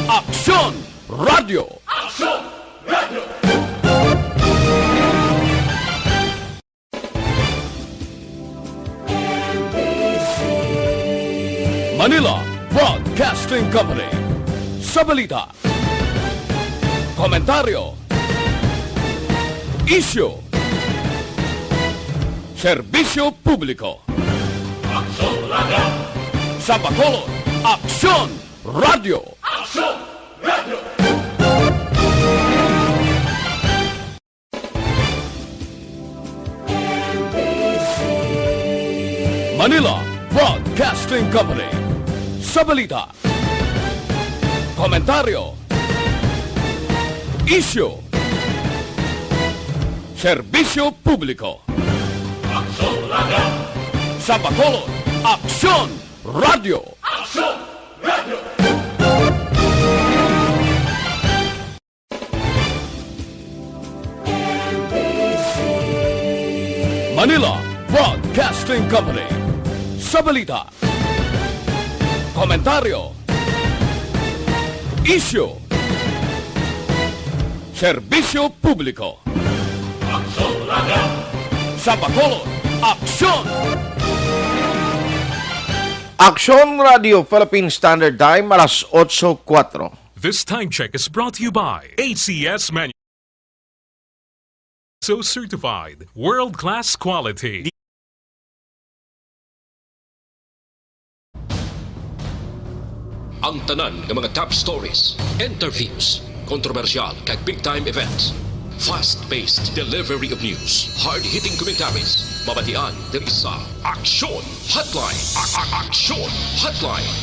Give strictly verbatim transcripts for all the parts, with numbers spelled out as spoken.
Aksyon Radio. Aksyon Radio. Manila Broadcasting Company. Sa balita, komentaryo, isyu, serbisyo publiko. Aksyon Radio. Sa Bacolod, Aksyon Radio. Aksyon Radio. Manila Broadcasting Company. Sa balita, komentaryo, isyu, serbisyo publiko. Aksyon Radio. Sa Bacolod, Aksyon Radio. Aksyon Radio. Manila Broadcasting Company. Sa balita, komentaryo, isyu, serbisyo publiko. Aksyon Radio. Sa Bacolod, Aksyon. Aksyon Radio Philippine Standard Time, alas otso kuwatro. This time check is brought to you by A C S Manu-, so certified, world-class quality. Ang tanan nga mga top stories, interviews, kontrobersyal kag big time events, fast-paced delivery of news, hard-hitting commentaries, mabatian diri sa Aksyon Hotline. A-, a-, Aksyon Hotline.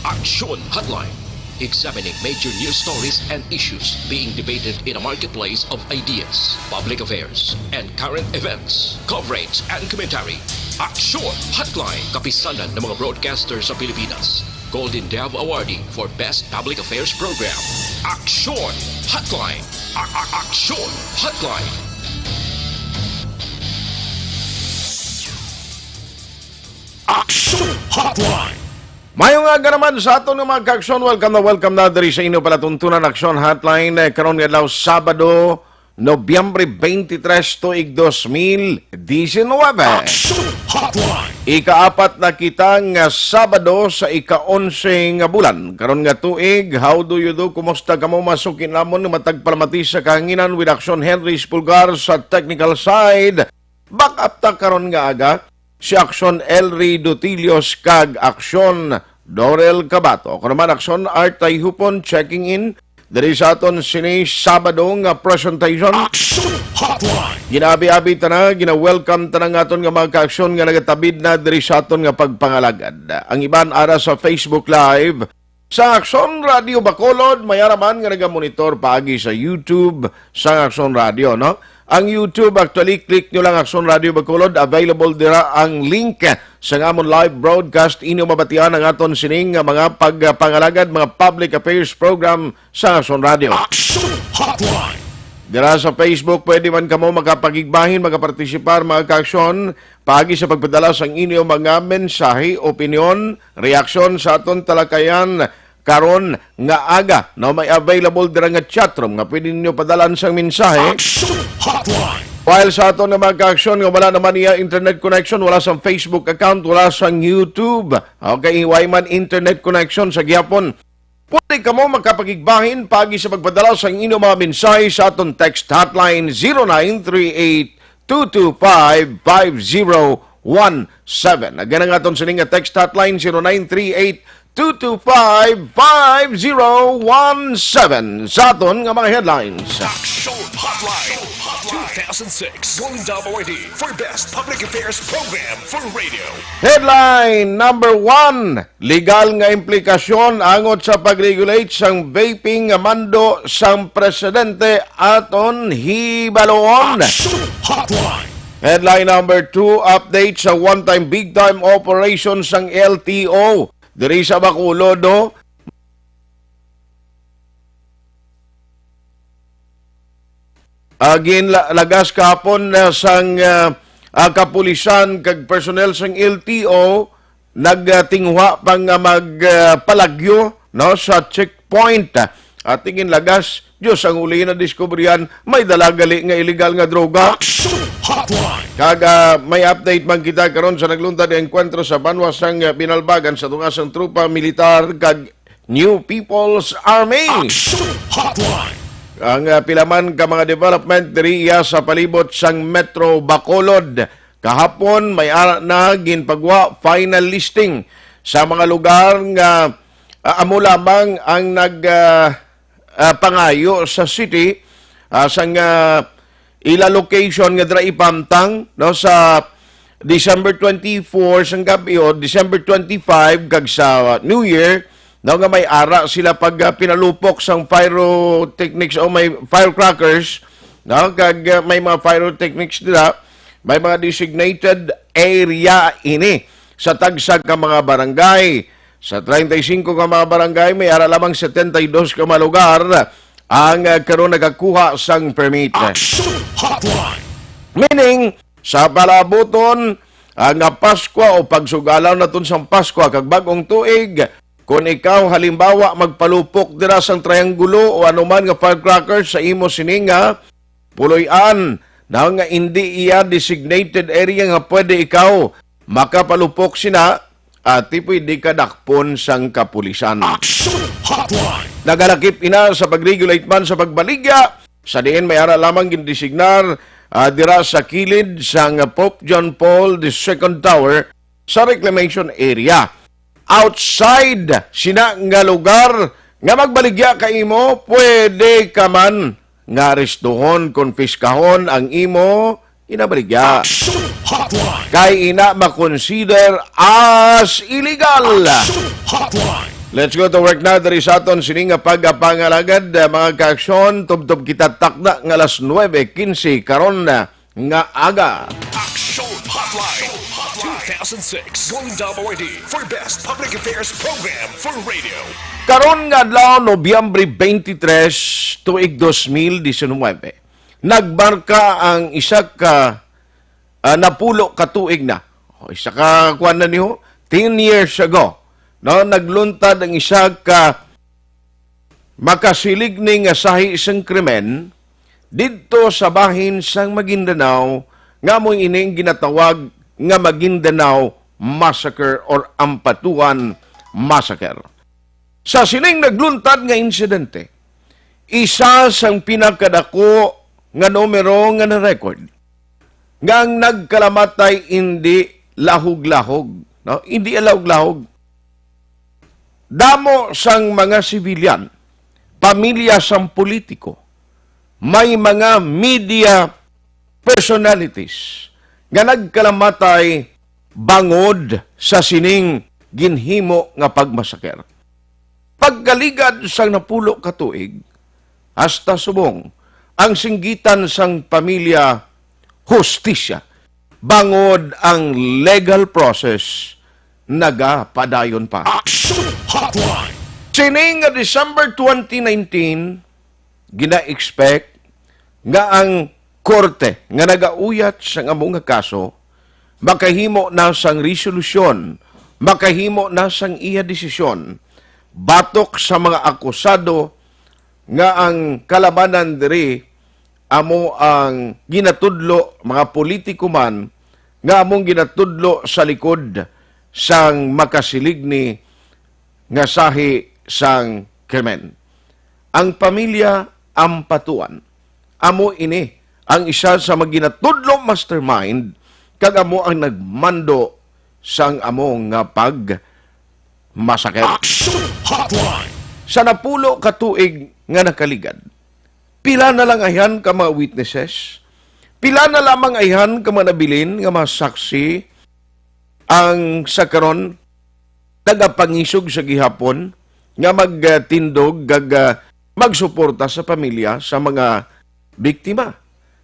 Aksyon Hotline. Examining major news stories and issues being debated in a marketplace of ideas, public affairs, and current events. Coverage and commentary. Aksyon Hotline. Kapisanan ng mga broadcaster sa Pilipinas. Golden Dove Awardee for Best Public Affairs Program. Aksyon Hotline. A-, a-, Aksyon Hotline. Aksyon Hotline. Maayong aga naman sa aton nga mga kaaksyon. Welcome na welcome na diri sa inyo palatuntunan, Aksyon Hotline, eh, karon nga adlaw, Sabado, Nobyembre twenty-three, tuig dos mil diecinuebe. Aksyon Hotline. Ikaapat na kita nga Sabado sa ika-onse nga bulan karon nga tuig. How do you do? Kumusta kamo, mga suki namon nga matagpalamati sa kahanginan, with Aksyon Henry Espulgar sa technical side? Back up ta karon nga aga, si Aksyon Elry Dutilios kag Aksyon Dorel Cabato. Ako naman, Aksyon Art Tayhupon, checking in diri sa aton sini Sabado nga presentation. Aksyon Hotline. Ginaabi-abi ta na, gina-welcome ta na nga aton nga mga kaaksyon nga nagatabid na diri sa aton nga pagpangalagad. Ang iban ara sa Facebook Live, sa Aksyon Radio Bacolod, may ara man nga nagamonitor paagi sa YouTube sang Aksyon Radio, no? Ang YouTube, actually, click nyo lang Aksyon Radio Bacolod. Available dira ang link sa amon live broadcast. Inyo mabatian ang aton sining nga mga pagpangalagad, mga public affairs program sa Aksyon Radio. Aksyon Hotline. Dira sa Facebook, pwede man kamo makapakigbahin, makapartisipar, mga kaaksyon, paagi sa pagpadala sang inyo mga mensahe, opinyon, reaksyon sa aton talakayan karon nga aga. No, may available dira nga chat room nga pwede ninyo padalan sang mensahe. Aksyon Hotline. While sa aton nga mga kaaksyon nga wala naman niya internet connection, wala sang Facebook account, wala sang YouTube, okay, way man internet connection sa gihapon, pwede kamo makapakigbahin paagi sa pagpadala sang inyong mga mensahe sa aton text hotline, zero nine three eight two two five five zero one seven. Again, ang aton sining nga text hotline, zero nine three eight two two five five zero one seven. Sa aton nga mga headlines. Aksyon Hotline two thousand six Golden Dove Awardee for Best Public Affairs Program for Radio. Headline number one. Legal nga implikasyon angot sa pag-regulate sang vaping nga mando sang presidente, aton hibaluon. Aksyon Hotline. Headline number two, update sa one-time big-time operation sang L T O diri sa Bacolod, no? Again, la-, lagas kahapon na sang, ah, ah, kapulisan kag personnel sang L T O nagtinguha pa nga magpalagyo, no, sa checkpoint. At tingin lagas, Diyos ang uli na diskubrihan, may dala gali nga illegal nga droga. Action Hotline! Kag, ah, may update man kita karon sa nagluntad nga engkwentro sa banwa sang, ah, Binalbagan sa tunga sang tropa militar kag New People's Army. Action Hotline! Ang, ah, pila man ka mga development diri iya sa palibot sang Metro Bacolod. Kahapon, may ara na ginpagwa final listing sa mga lugar nga, ah, amo lamang ang nag, ah, ah, pangayo sa city, ah, sang, ah, ila location nga dira ipamtang, no, sa December twenty-four sang gabi o December twenty-five kag sa New Year, no, nga may ara sila pag, ah, pinalupok sang pyrotechnics o may firecrackers, no, kag, ah, may mga pyrotechnics dira, may mga designated area ini sa tagsa ka mga barangay. Sa treinta y cinco ka mga barangay, may ara lamang setenta y dos ka mga lugar ang, ah, karon nagakuha sang permit. Action Hotline! Meaning, sa palabuton, ang, ah, Paskwa o pagsugalaw naton sang Paskwa kag Bag-ong Tuig, kung ikaw, halimbawa, magpalupok dira sang triangulo o anuman nga firecracker sa imo sini nga puloy-an, na nga indi iya designated area nga pwede ikaw makapalupok sina, ati pwede ka dakpon sang kapulisan. Action Hotline! Nagalakip ina sa pag-regulate man sa pagbaligya, sa diin may ara lamang gindesignar, ah, dira sa kilid sang Pope John Paul the Second Tower sa reclamation area. Outside sina nga lugar nga magbaligya ka imo, pwede ka man nga arestuhon, konpiskahon ang imo ginabaligya. Action Hotline! Kay ina makonsider as illegal. Action Hotline! Let's go to work na diri sa aton sini nga pagpangalagad, ah, mga kaaksyon. Tubtob kita takna nga alas nuebe quince karon na nga aga. Action Hotline two thousand six Golden Dome Awardee for Best Public Affairs Program for Radio. Karon nga adlaw, Nobyembre twenty-three, tuig dos mil diecinuebe, nagmarka ang isa ka, ah, napulo ka tuig na. O, isa ka, kuwan na niyo, ten years ago, no, nagluntad ang isa ka makasiligni nga sahi sang krimen didto sa bahin sang Maguindanao, nga amo ini ang ginatawag nga Maguindanao Massacre or Ampatuan Massacre. Sa sining nagluntad nga insidente, isa sang pinakadako nga numero nga na-record nga ang nagkalamatay indi lahog-lahog, no? Indi lahog-lahog. Damo sang mga sibilyan, pamilya sang politiko, may mga media personalities nga nagkalamatay bangod sa sining ginhimo nga pagmasaker. Pagkaligad sang napulo ka tuig, hasta subong ang singgitan sang pamilya hustisya, bangod ang legal process nagapadayon pa. Action Hotline! Sining nga December twenty nineteen, gina-expect nga ang korte nga nagauyat sang amo nga kaso makahimo na sang resolusyon, makahimo na sang iya desisyon batok sa mga akusado nga ang kalabanan diri amo ang ginatudlo, mga politiko man, nga among ginatudlo sa likod sang makasiligni nga sahi sang krimen. Ang pamilya Ampatuan amo ini ang isa sa mga ginatudlo mastermind kag amo ang nagmando sang amo nga pagmasaker. Action Hotline! Sa napulo ka tuig nga nakaligad, pila na lang ayhan ka mga witnesses, pila na lamang ayhan ka mga nabilin nga mga saksi ang sa karon nagapangisog sa gihapon nga magtindog kag, ah, magsuporta sa pamilya sa mga biktima.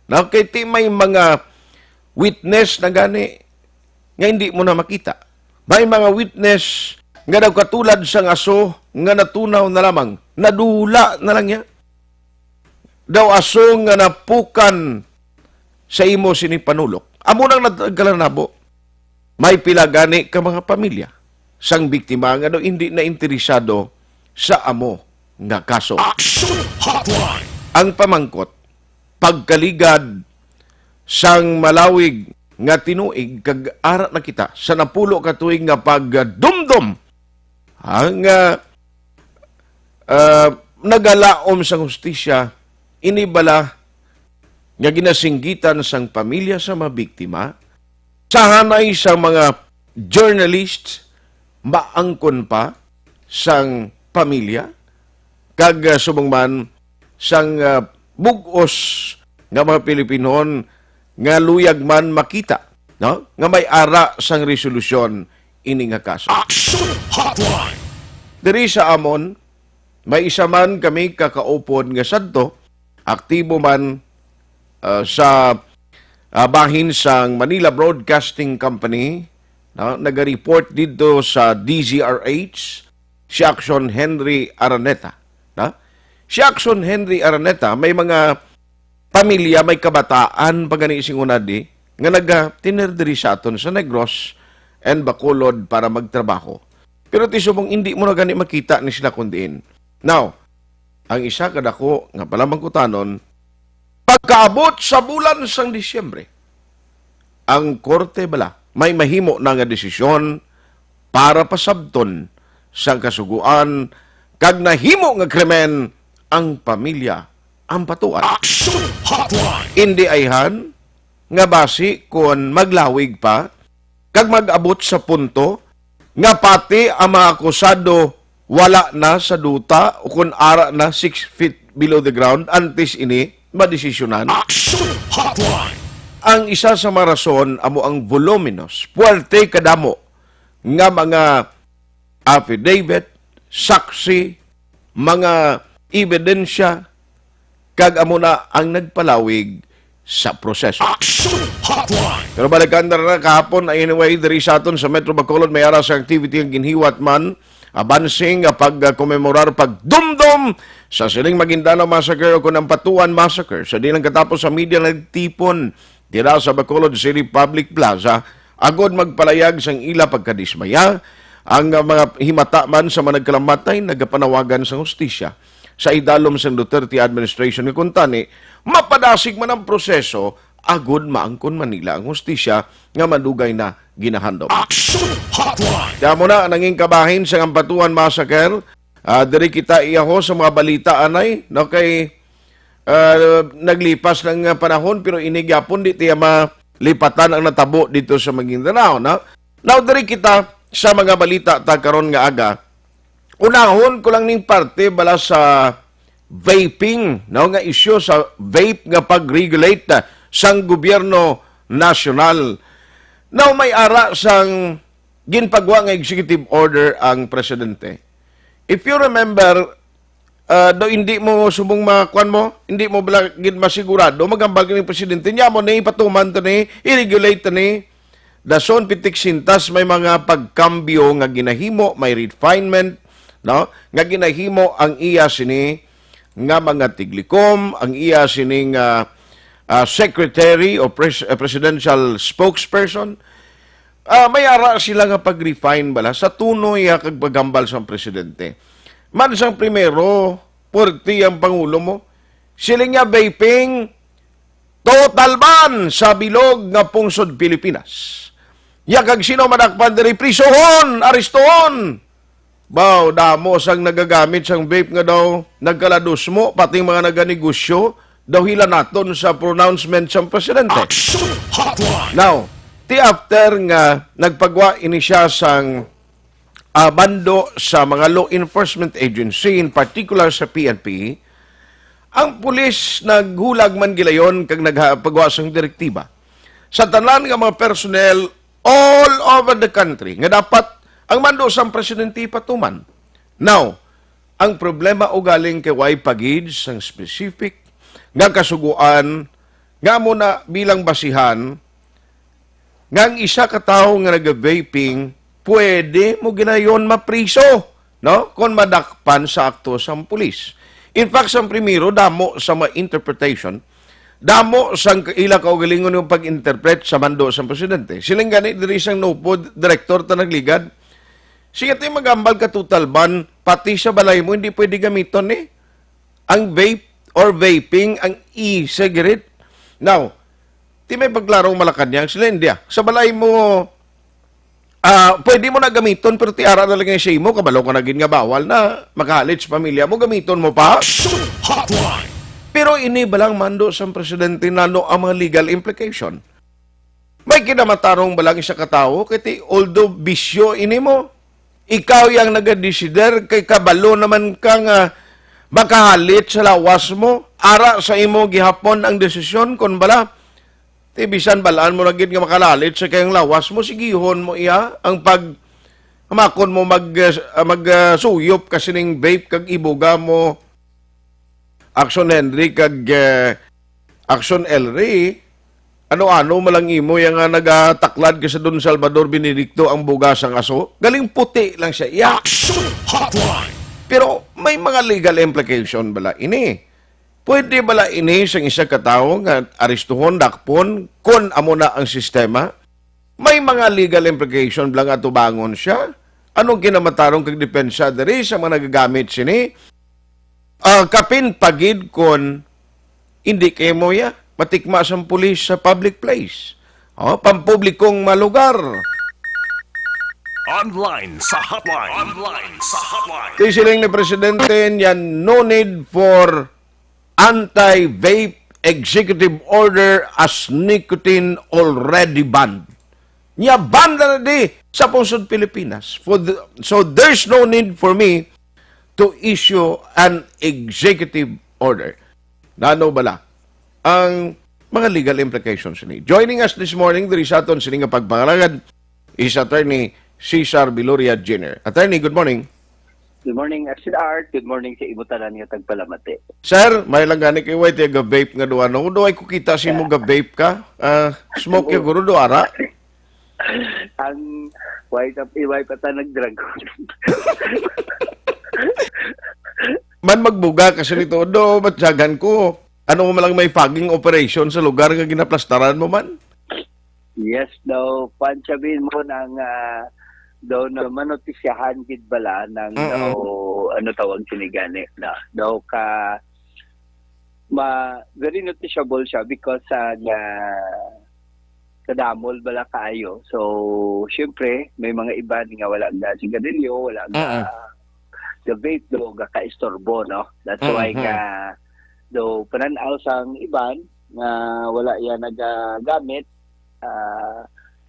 Na kay ti may mga witness na gani nga hindi mo na makita. May mga witness nga nagkatulad sang aso nga natunaw na lamang, nadula na lang niya. Daw aso nga napukan sa imo sini panulok. Amo nang nagkalanabo. May pila gani ka mga pamilya sang biktima nga daw hindi na interesado sa amo nga kaso. Action Hotline! Ang pamangkot, pagkaligad sang malawig nga tinuig kag ara na kita sa napulo ka tuig nga pagdumdom ang, ah, ah, nagalaom sang hustisya, ini bala nga ginasinggitan sang pamilya sa mga biktima, sa hanay sa mga journalist, maangkon pa sang pamilya, kag, ah, subong man sang, ah, bug-os nga mga Pilipinon nga luyag man makita, no, nga may ara sang resolusyon ini nga kaso. Action Hotline! Diri sa amon, may isa man kami kakaupod nga sadto, aktibo man, ah, sa, ah, bahin sang Manila Broadcasting Company, no? Naga-report didto sa D Z R H, si Action Henry Araneta, no? Si Action Henry Araneta, may mga pamilya, may kabataan pa gani sing unadi nga nagatiner diri sa aton sa Negros and Bacolod para magtrabaho. Pero ti subong hindi mo na gani makita ni sila kun diin. Now, ang isa ka dako nga palamangkutanon, pagkaabot sa bulan sang Disyembre, ang korte bala may mahimo na nga desisyon para pasabton sang kasugoan kag nahimo nga krimen ang pamilya ang patuan. Action Hotline! Indi ayhan nga basi kon maglawig pa kag mag-abot sa punto nga pati ang mga akusado wala na sa duta o kon ara na six feet below the ground antes ini madesisyonan. Action Hotline! Ang isa sa mga rason amo ang voluminous, puwerte kadamo nga mga affidavit, saksi, mga ebidensya, kag amo na ang nagpalawig sa proseso. Action Hotline! Pero balikan na ra kahapon, anyway, diri sa aton sa Metro Bacolod, may ara sa activity ang ginhiwat man, abansing nga pagkomemorar, pagdumdom sa siling Maguindanao Massacre o kun ang Patuan Massacre. Sa di lang katapos sa media nagtipon dira sa Bacolod City Public Plaza, agod magpalayag sang ila pagkadismaya, ang, ah, mga himata man sa mga nagkalamatay nagapanawagan sang hustisya sa idalom sang Duterte administration nga kuntani mapadasig man ang proseso agud maangkon man nila ang hustisya nga madugay na ginahandom. Action Hotline! Kaya mo na, nanging kabahin sang Ampatuan Massacre, ah, diri kita iyaho sa mga balita, anay, no, kay, ah, naglipas lang nga panahon, pero ini gyapon di tiya malipatan ang natabo dito sa Maguindanao, no? Now, diri kita sa mga balita ta karon nga aga. Unahon ko lang ning parte bala sa vaping, no, nga isyu sa vape nga pag-regulate, ah, sang gobyerno nasyonal. Now, may ara sang ginpagwa nga executive order ang presidente. If you remember, ah, daw hindi mo subong makuan mo, hindi mo bala gid masigurado, magambal kini presidente. Niya mo ni ipatuman to ni, i-regulate to ni. Dason pitik sintas may mga pagkambyo nga ginahimo, may refinement, no? Nga ginahimo ang iya sini nga mga tiglikom, ang iya sini nga, ah, secretary o pres-, ah, presidential spokesperson. Ah, may ara sila nga pag-refine bala sa tono iya kag paghambal sang presidente. Man sang primero, pwerti ang pangulo mo. Siling niya, vaping, total ban sa bilog nga pungsod Pilipinas. Ya kag sino madakpan diri, prisuhon, arestuhon. Baw, damo sang nagagamit sang vape nga daw nagkaladusmo, pati mga naganegosyo, daw hilanaton sa pronouncement sang presidente. Action Hotline! Now, ti after nga nagpagwa ini siya sang, ah, bando sa mga law enforcement agency, in particular sa P N P, ang pulis naghulag man gilayon kag nagpagwa sang direktiba sa tanan nga mga personnel all over the country nga dapat ang mando sang presidente ipatuman. Now, ang problema ugaling kay way pagid sang specific nga kasugoan nga amo na bilang basihan nga ang isa ka tawo nga naga-vaping pwede mo ginayon mapriso, no? Kon madakpan sa akto sang pulis. In fact, sang primero, damo sa mga interpretation, damo sang ila kaugalingon nga pag-interpret sa mando sang presidente. Siling gani diri sang NOPO, direktor ta nagligad, Sige, ti magambal ka total ban, pati sa balay mo, hindi pwede gamiton ni ang vape or vaping, ang e-cigarette. Now, ti may pagklarong Malacañang, sila India. Sa balay mo, ah, pwede mo na gamiton, pero ti ara na lang sa imo, kabalo ka na gid nga bawal na, makahalit sa pamilya mo, gamiton mo pa. Hotline. Pero ini ba lang mando sang presidente nano ang mga legal implication? May kinamatarong ba lang isa ka tawo? Kay ti, although bisyo ini mo, ikaw yang nagadesider, kay kabalo naman ka nga makahalit sa lawas mo, ara sa imo gihapon ang desisyon, kon bala, ti bisan balaan mo na gid nga makalalit sa kayang lawas mo, sigihon mo iya ang pag, hamakon mo mag, ah, mag, ah, suyop ka sining vape kag ibuga mo, Action Henry kag, eh, Action Elry, ano-ano man lang imo yang nga nagataklad ka sa Don Salvador Benedicto ang buga sang aso? Galing puti lang siya. Iya. Action Hotline. Pero may mga legal implication bala ini? Pwede bala ini sang isa ka tawo nga aristuhon, dakpon, kon amo na ang sistema? May mga legal implication bala nga atubangon siya? Anong kinamatarong kag depensa diri sa mga nagagamit sini? Ah, kapin pa gid kon hindi kay mo ya matikma sang pulis sa public place. Oh, pampublikong malugar. Online sa hotline. Online sa hotline. Kay siling ni Presidente niya, "No need for anti-vape executive order as nicotine already banned." Niya ban na di sa pungsod Pilipinas. For the, so there's no need for me to issue an executive order. Nano bala ang mga legal implications ni? Joining us this morning diri sa aton sini nga pagpangalagad is Attorney Cesar Biloria Junior Attorney, good morning. Good morning, Action Art. Good morning sa imo tanan nga tagpalamati. Sir, may lang gani kay way tiya ga-vape nga duha, no? Duha ko kita si mo ga-vape ka. Ah, smoke ya guro do ara. Ang wife of iway pa ta nagdragon. Man magbuga ka sa nito, do, matyagan ko. Ano mo lang may fogging operation sa lugar nga ginaplastaran mo man? Yes, daw, pansabin mo nang, ah, daw na manotisyahan gid bala nang Mm-mm. daw, ano tawag sini gani na. Daw ka, ma, very noticeable siya because sa, ah, kadamol bala kaayo. So, syempre, may mga iban nga wala na sigarilyo, wala na Mm-mm. ga-vape, do, gakaistorbo, no? That's why Mm-hmm. nga, do, pananaw sang iban nga wala yan nagagamit, ah,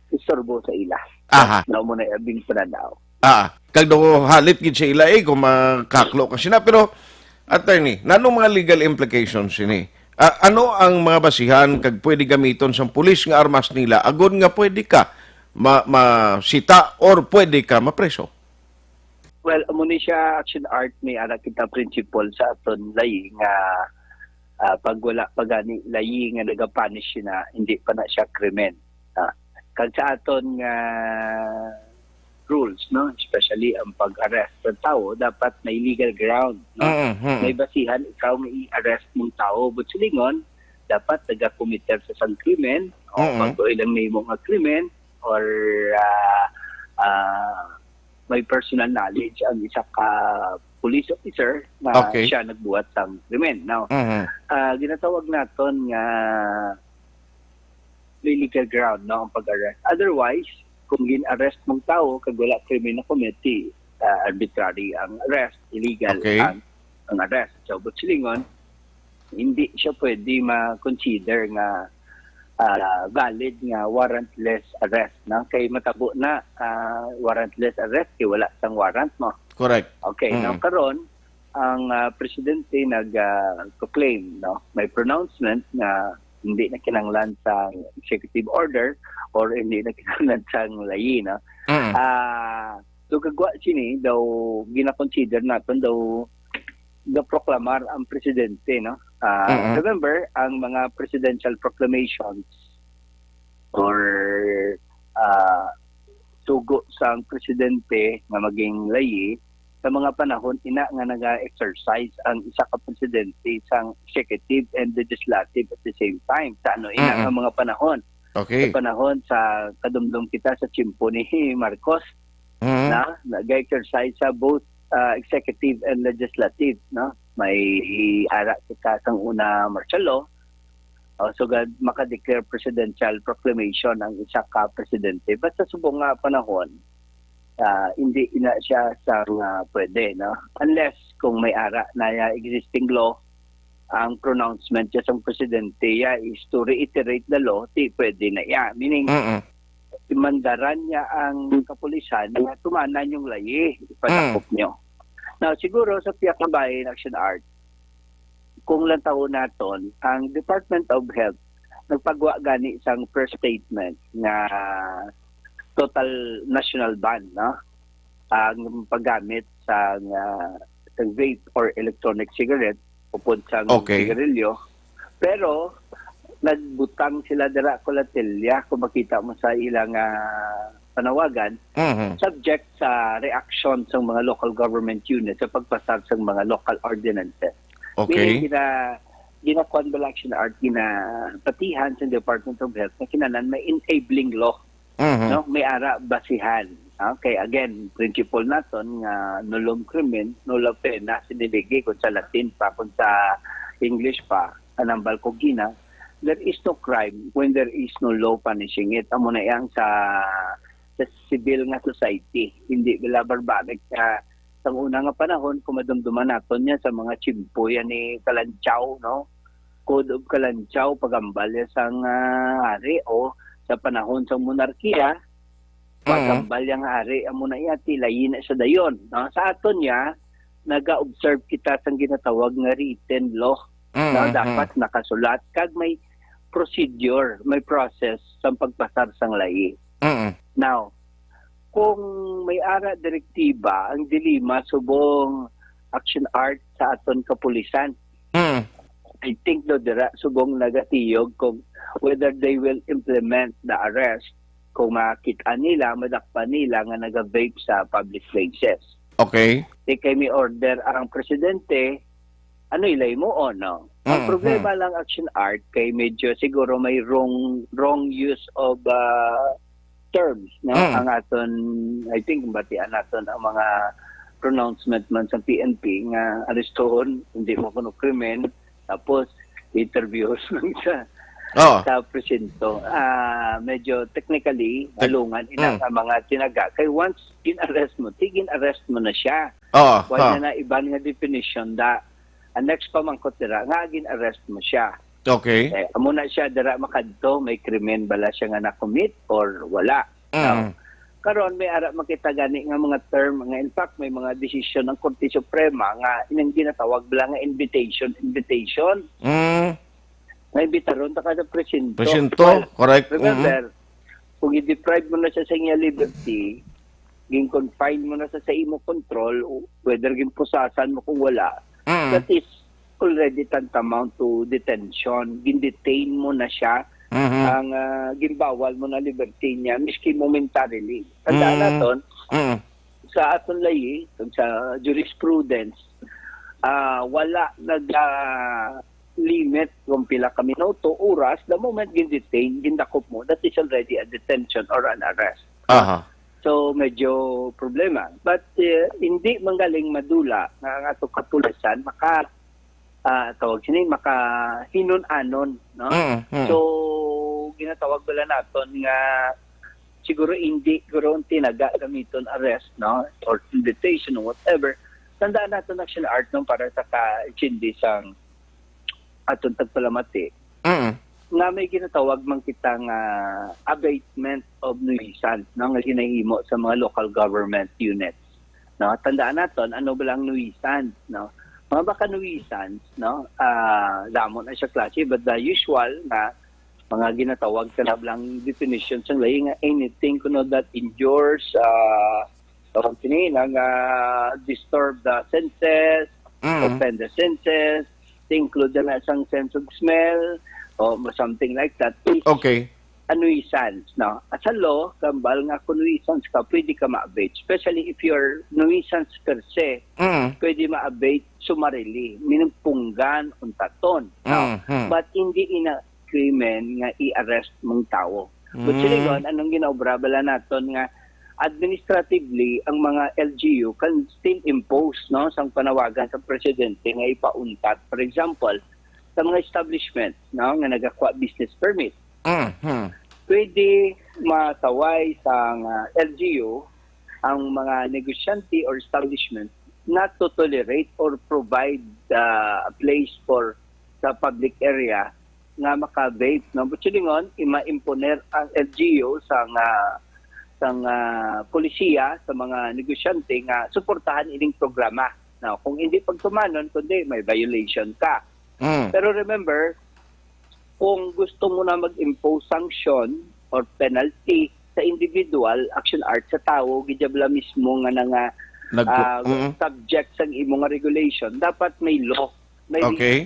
istorbo sa ila. Aha. Na mo na abing pananaw. Ah, kag daw halit gid sa ila, eh, kung makaklo ka sina. Pero, attorney, nanong mga legal implications ini? Ah, ano ang mga basihan kag pwede gamiton sang pulis nga armas nila agod nga pwede ka ma-, masita or pwede ka mapreso? Well, amo ni siya, Action Art, may ara kita principle sa aton layi nga, ah, pag wala pa gani layi nga nagapunish na, hindi pa na siya krimen. Ah, kag sa aton nga rules, no, especially ang pag-arrest sa tawo, dapat may legal ground, no? Mm, mm. May basihan ikaw nga i-arrest mong tawo, but silingon, dapat nagakometer sa sang krimen, o Mm. pag ilang nimo nga krimen, or, ah, ah, may personal knowledge ang isa ka police officer nga Okay. siya nagbuhat sang krimen. Now, Mhm. ah, ginatawag naton nga may legal ground, no, ang pag-arrest. Otherwise, kung gin-arrest mong tawo kag wala krimen na committee, ah, arbitrary ang arrest, illegal Okay. ang, ang arrest. So, but silingon, hindi siya pwede ma-consider nga, ah, valid nga warrantless arrest, no? Kay matabo na, ah, warrantless arrest kay wala sang warrant mo. Correct. Okay, Mm. now karon ang, ah, presidente nag, ah, proclaim, no? May pronouncement nga hindi na kinahanglan sa executive order or hindi na kinahanglan sa layi, no? Mm. Ah, so gagwa sini daw ginakonsider naton daw gaproklamar ang presidente, no? Ah, Mm-mm. remember, ang mga presidential proclamations or, ah, sugo sang presidente nga maging layi sa mga panahon ina nga naga-exercise ang isa ka presidente sang executive and legislative at the same time. Sa ano ina Mm-mm. nga mga panahon? Okay. Sa panahon sa kadumdom kita sa tiyempo ni Marcos, Mm. na nag-exercise sa both ah, executive and legislative, no? May ara kita sang una martial law, o sugad maka-declare presidential proclamation ang isa ka presidente. Basta subong nga panahon, ah, hindi na siya sang ah, pwede, no? Unless kung may ara na ya existing law, ang pronouncement niya sang presidente ya is to reiterate the law, di pwede na ya. Meaning, Mm-mm. imandaran niya ang kapulisan nga tumanan yung layi, ipadakop niyo. Now, siguro sa piyakabahin, Action Art, kung lang taon naton, ang Department of Health nagpagwa gani sang first statement nga total national ban, no? Ang paggamit sa nga sa vape or electronic cigarette upod sa Okay. sigarilyo. Pero nagbutang sila dira, Colatelia, kung makita mo sa ilang ah, panawagan, Mhm. subject sa reaction sa mga local government unit sa pagpasar sa mga local ordinances. Meaning, Okay. gina, ginakuan ba lang siya na art, ginapatihan sa Department of Health na kinahanglan may enabling law, Mhm. no? May ara basihan. Okay, again, principle naton nga nullum crimen, nulla poena, siniligi kung sa Latin pa, kung sa English pa, anambal ko gina, there is no crime when there is no law punishing it. Amo na yang sa sa civil nga society. Hindi bila barbaric sa sang una nga panahon kung madumduman naton niya sa mga tsimpo yan ni Kalanchaw, no? Code of Kalanchaw, pagambal niya sang ah, hari o sa panahon sang monarkiya, Mhm. pagambal yang hari, amo na iya, tilayin na siya dayon, no? Sa aton niya, naga-observe kita sang ginatawag nga written law, no? Mhm. Dapat nakasulat kag may procedure, may process sang pagpasar sang layi. Mhm. Now, kung may ara direktiba, ang dilema subong Action Art sa aton kapulisan. Mhm. I think do dira subong nagatiyog kung whether they will implement the arrest kung makita nila, madakpan nila nga naga-vape sa public places. Okay. Di kay may order ang presidente, ano ilay mo o no? Ang Mhm. problema lang, Action Art, kay medyo siguro may wrong wrong use of uh, terms, no? Mm. Ang aton, I think, batian naton ang mga pronouncement man sa P N P nga arestohon, hindi mo kuno krimen, tapos interview lang sa Oh. sa presinto. Ah, medyo technically, Tec- alungan ina Mm. ang mga tinaga. Kay once gin-arrest mo, ti gin-arrest mo na siya. Oh. Wala Oh. na iban nga definition da. Ang next pamangkot dira, nga gin-arrest mo siya. Okay. Eh, amo na siya dira makadto, may krimen bala siya nga na-commit or wala. Mm. Karon may ara makita gani nga mga term nga in fact may mga desisyon ng Korte Suprema nga inang ginatawag bala nga invitation, invitation. Mm. Nga imbitaron ta ka sa presinto. Presinto, Well, correct. remember, kung i-deprive mo na siya sa iya liberty, gin-confine mo na sa sa imo control, whether ginpusasan mo kung wala, Mm. that is already tantamount to detention. Gin-detain mo na siya. Mhm. Ang ah, ginbawal mo na liberty niya, miski momentarily. Tandaan Mm. naton, Mm. sa aton layi, sa jurisprudence, ah, wala nag ah, limit kung pila ka minuto, oras, the moment gin-detain, gindakop mo, that is already a detention or an arrest. Aha. So, medyo problema. But eh, hindi man galing madula nga ang ato kapulisan maka ah, tawag sini maka hinun-anon, no? Mm, mm. So, ginatawag bala naton nga siguro hindi guro ang tinaga gamiton arrest, no? Or invitation or whatever. Tandaan naton, Action Art, no, para sa ka-intindi sang aton tagpalamati Mm. nga may ginatawag man kita nga abatement of nuisance, no, nga ginahimo sa mga local government units. No, tandaan naton ano ba lang nuisance, no? Mga baka nuisance, no? Ah, damo na siya klase, but the usual nga mga ginatawag ka na lang definition sa lahi nga anything kuno that injures, ah, tawag sini, nga disturb the senses, Mm. offend the senses, include na sang sense of smell, o something like that, is Okay. a nuisance, no? Sa law, kambal nga kung nuisance ka, pwede ka ma-abate. Especially if you're nuisance per se, Mm. pwede ma-abate summarily, meaning punggan, untaton. No? Mm, mm. But hindi ina krimen nga i-arrest mong tao. But Mm. silingon, anong ginaobra bala naton nga administratively, ang mga L G U can still impose, no, sang panawagan sa presidente nga ipauntat, for example, sa mga establishment, no, nga nagakuha business permit. Mhm. Pwede masaway sang, ah, L G U ang mga negosyante or establishment not to tolerate or provide, ah, a place for sa public area nga maka-vape, no? But silingon, ima-imponer ang L G U sa nga, sa nga polisiya sa mga negosyante nga suportahan ining programa. Now, kung hindi pagtumanon, kundi may violation ka. Mm. Pero remember, kung gusto mo na mag-impose sanction or penalty sa individual, action art sa tawo, gid bala mismo nga na nga, Nagpo- ah, Mm. subject sang imo nga regulation, dapat may law. May Okay.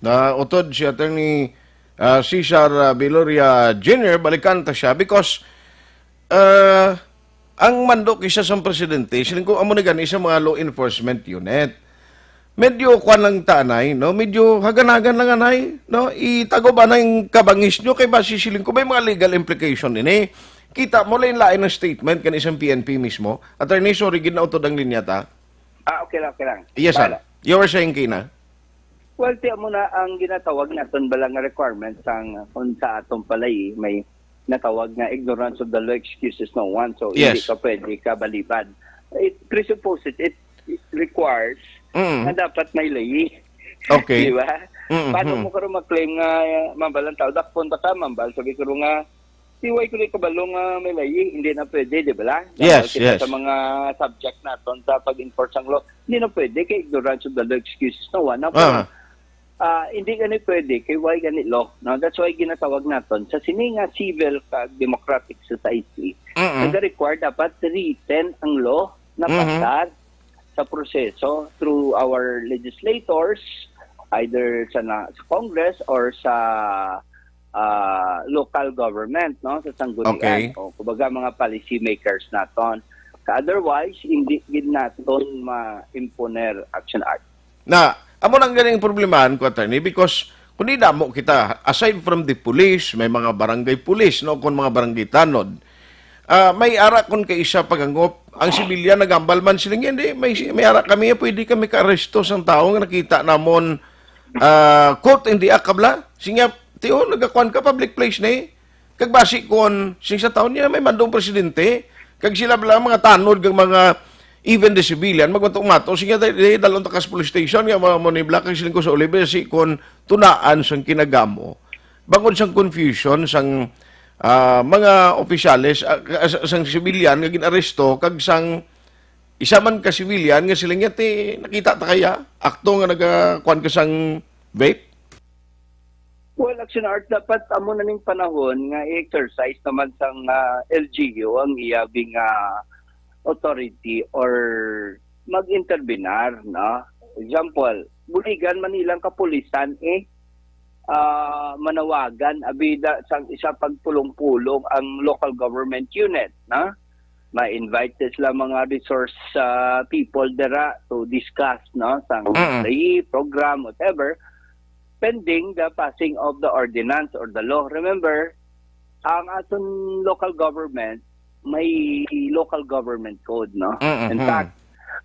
Na utod si Attorney, ah, Cesar, ah, Viloria Junior, balikan ta siya because, ah, ang mando kisa sang presidente, siling ko, amo na gani sa mga law enforcement unit. Medyo kwan lang ta anay, no? Medyo hagan-hagan lang anay, no? Itago ba na yung kabangis nyo? Kay basi siling ko, may mga legal implication ini. Kita mo, lain-lain ang statement kan isang P N P mismo. Attorney, sorry, ginautod ang linya ta. Ah, okay lang, okay lang. Yes, sir. Bahala. You were saying, Kina? Well, ti amo na ang ginatawag naton bala nga requirement sang kung sa aton palay may natawag nga ignorance of the law excuses no one. So, hindi Yes. ka pwede ka balibad. It presupposes, it, it requires Mm. na dapat may layi. Okay. Di ba? Mm, Paano mm. mo karon ma-claim nga mambalan tao? Dakpon ta ka, mambal. Sabi ko nga, Di way ko ni kabalo nga may layi, hindi na pwede, di ba la? Yes, Dahil kita yes. sa mga subject naton sa pag-enforce ang law, hindi na pwede kay ignorance of the law excuses no one. Now, Ah. ah, hindi gani pwede kay why gani law? No? That's why ginatawag naton sa sini nga civil kag democratic society, Mm-mm. nag-require dapat written ang law na Mhm. pasar sa proseso through our legislators, either sa, na, sa Congress or sa ah, local government, no, sa sanggunian. Okay. O, kumbaga, mga policy makers naton. Sa otherwise, hindi gid naton ma-imponer action art. Na, amo nang ganing problemahan ko, attorney, because kung di damo kita, aside from the police, may mga barangay police, no, kung mga barangay tanod, ah, may ara kon kay isa pagangop, ang sibilyan nagambal man sila, "Hindi, may, may ara kami, pwede kami ka-aresto sang tawo nga nakita namon, ah, caught in the act," kabla. Sinya, "Tiyo, nagakuan ka, public place ni." Kag basi kon sing sa taon niya, may mandong presidente. Kag sila bala, mga tanod, kag mga, even the civilian, magmato-mato. Sinya, "Dali, dali, dalon ta kas police station, nga mo, mo ni Black, ang siling ko sa Oliver, si kon tunaan sang kinagamo." Bangod sang confusion sang, ah, mga opisyales, ah, sa, sang civilian nga gin-aresto, kag sang isa man ka civilian nga sila nga, "Ti, nakita ta kaya? Akto nga nagakuan ka sang vape?" Well, action art, dapat amo na ning panahon nga i-exercise naman sang, ah, L G U ang iya bing, ah, authority or mag-interbinar, no? Example, buligan man nilang kapulisan, eh, ah, manawagan, abida sang isa pagpulong-pulong ang local government unit, no? Ma-invite sila mga resource, ah, people dira to discuss, no, sang Mm. play, program, whatever, pending the passing of the ordinance or the law. Remember, ang aton local government may local government code, no? Mm, In mm. fact,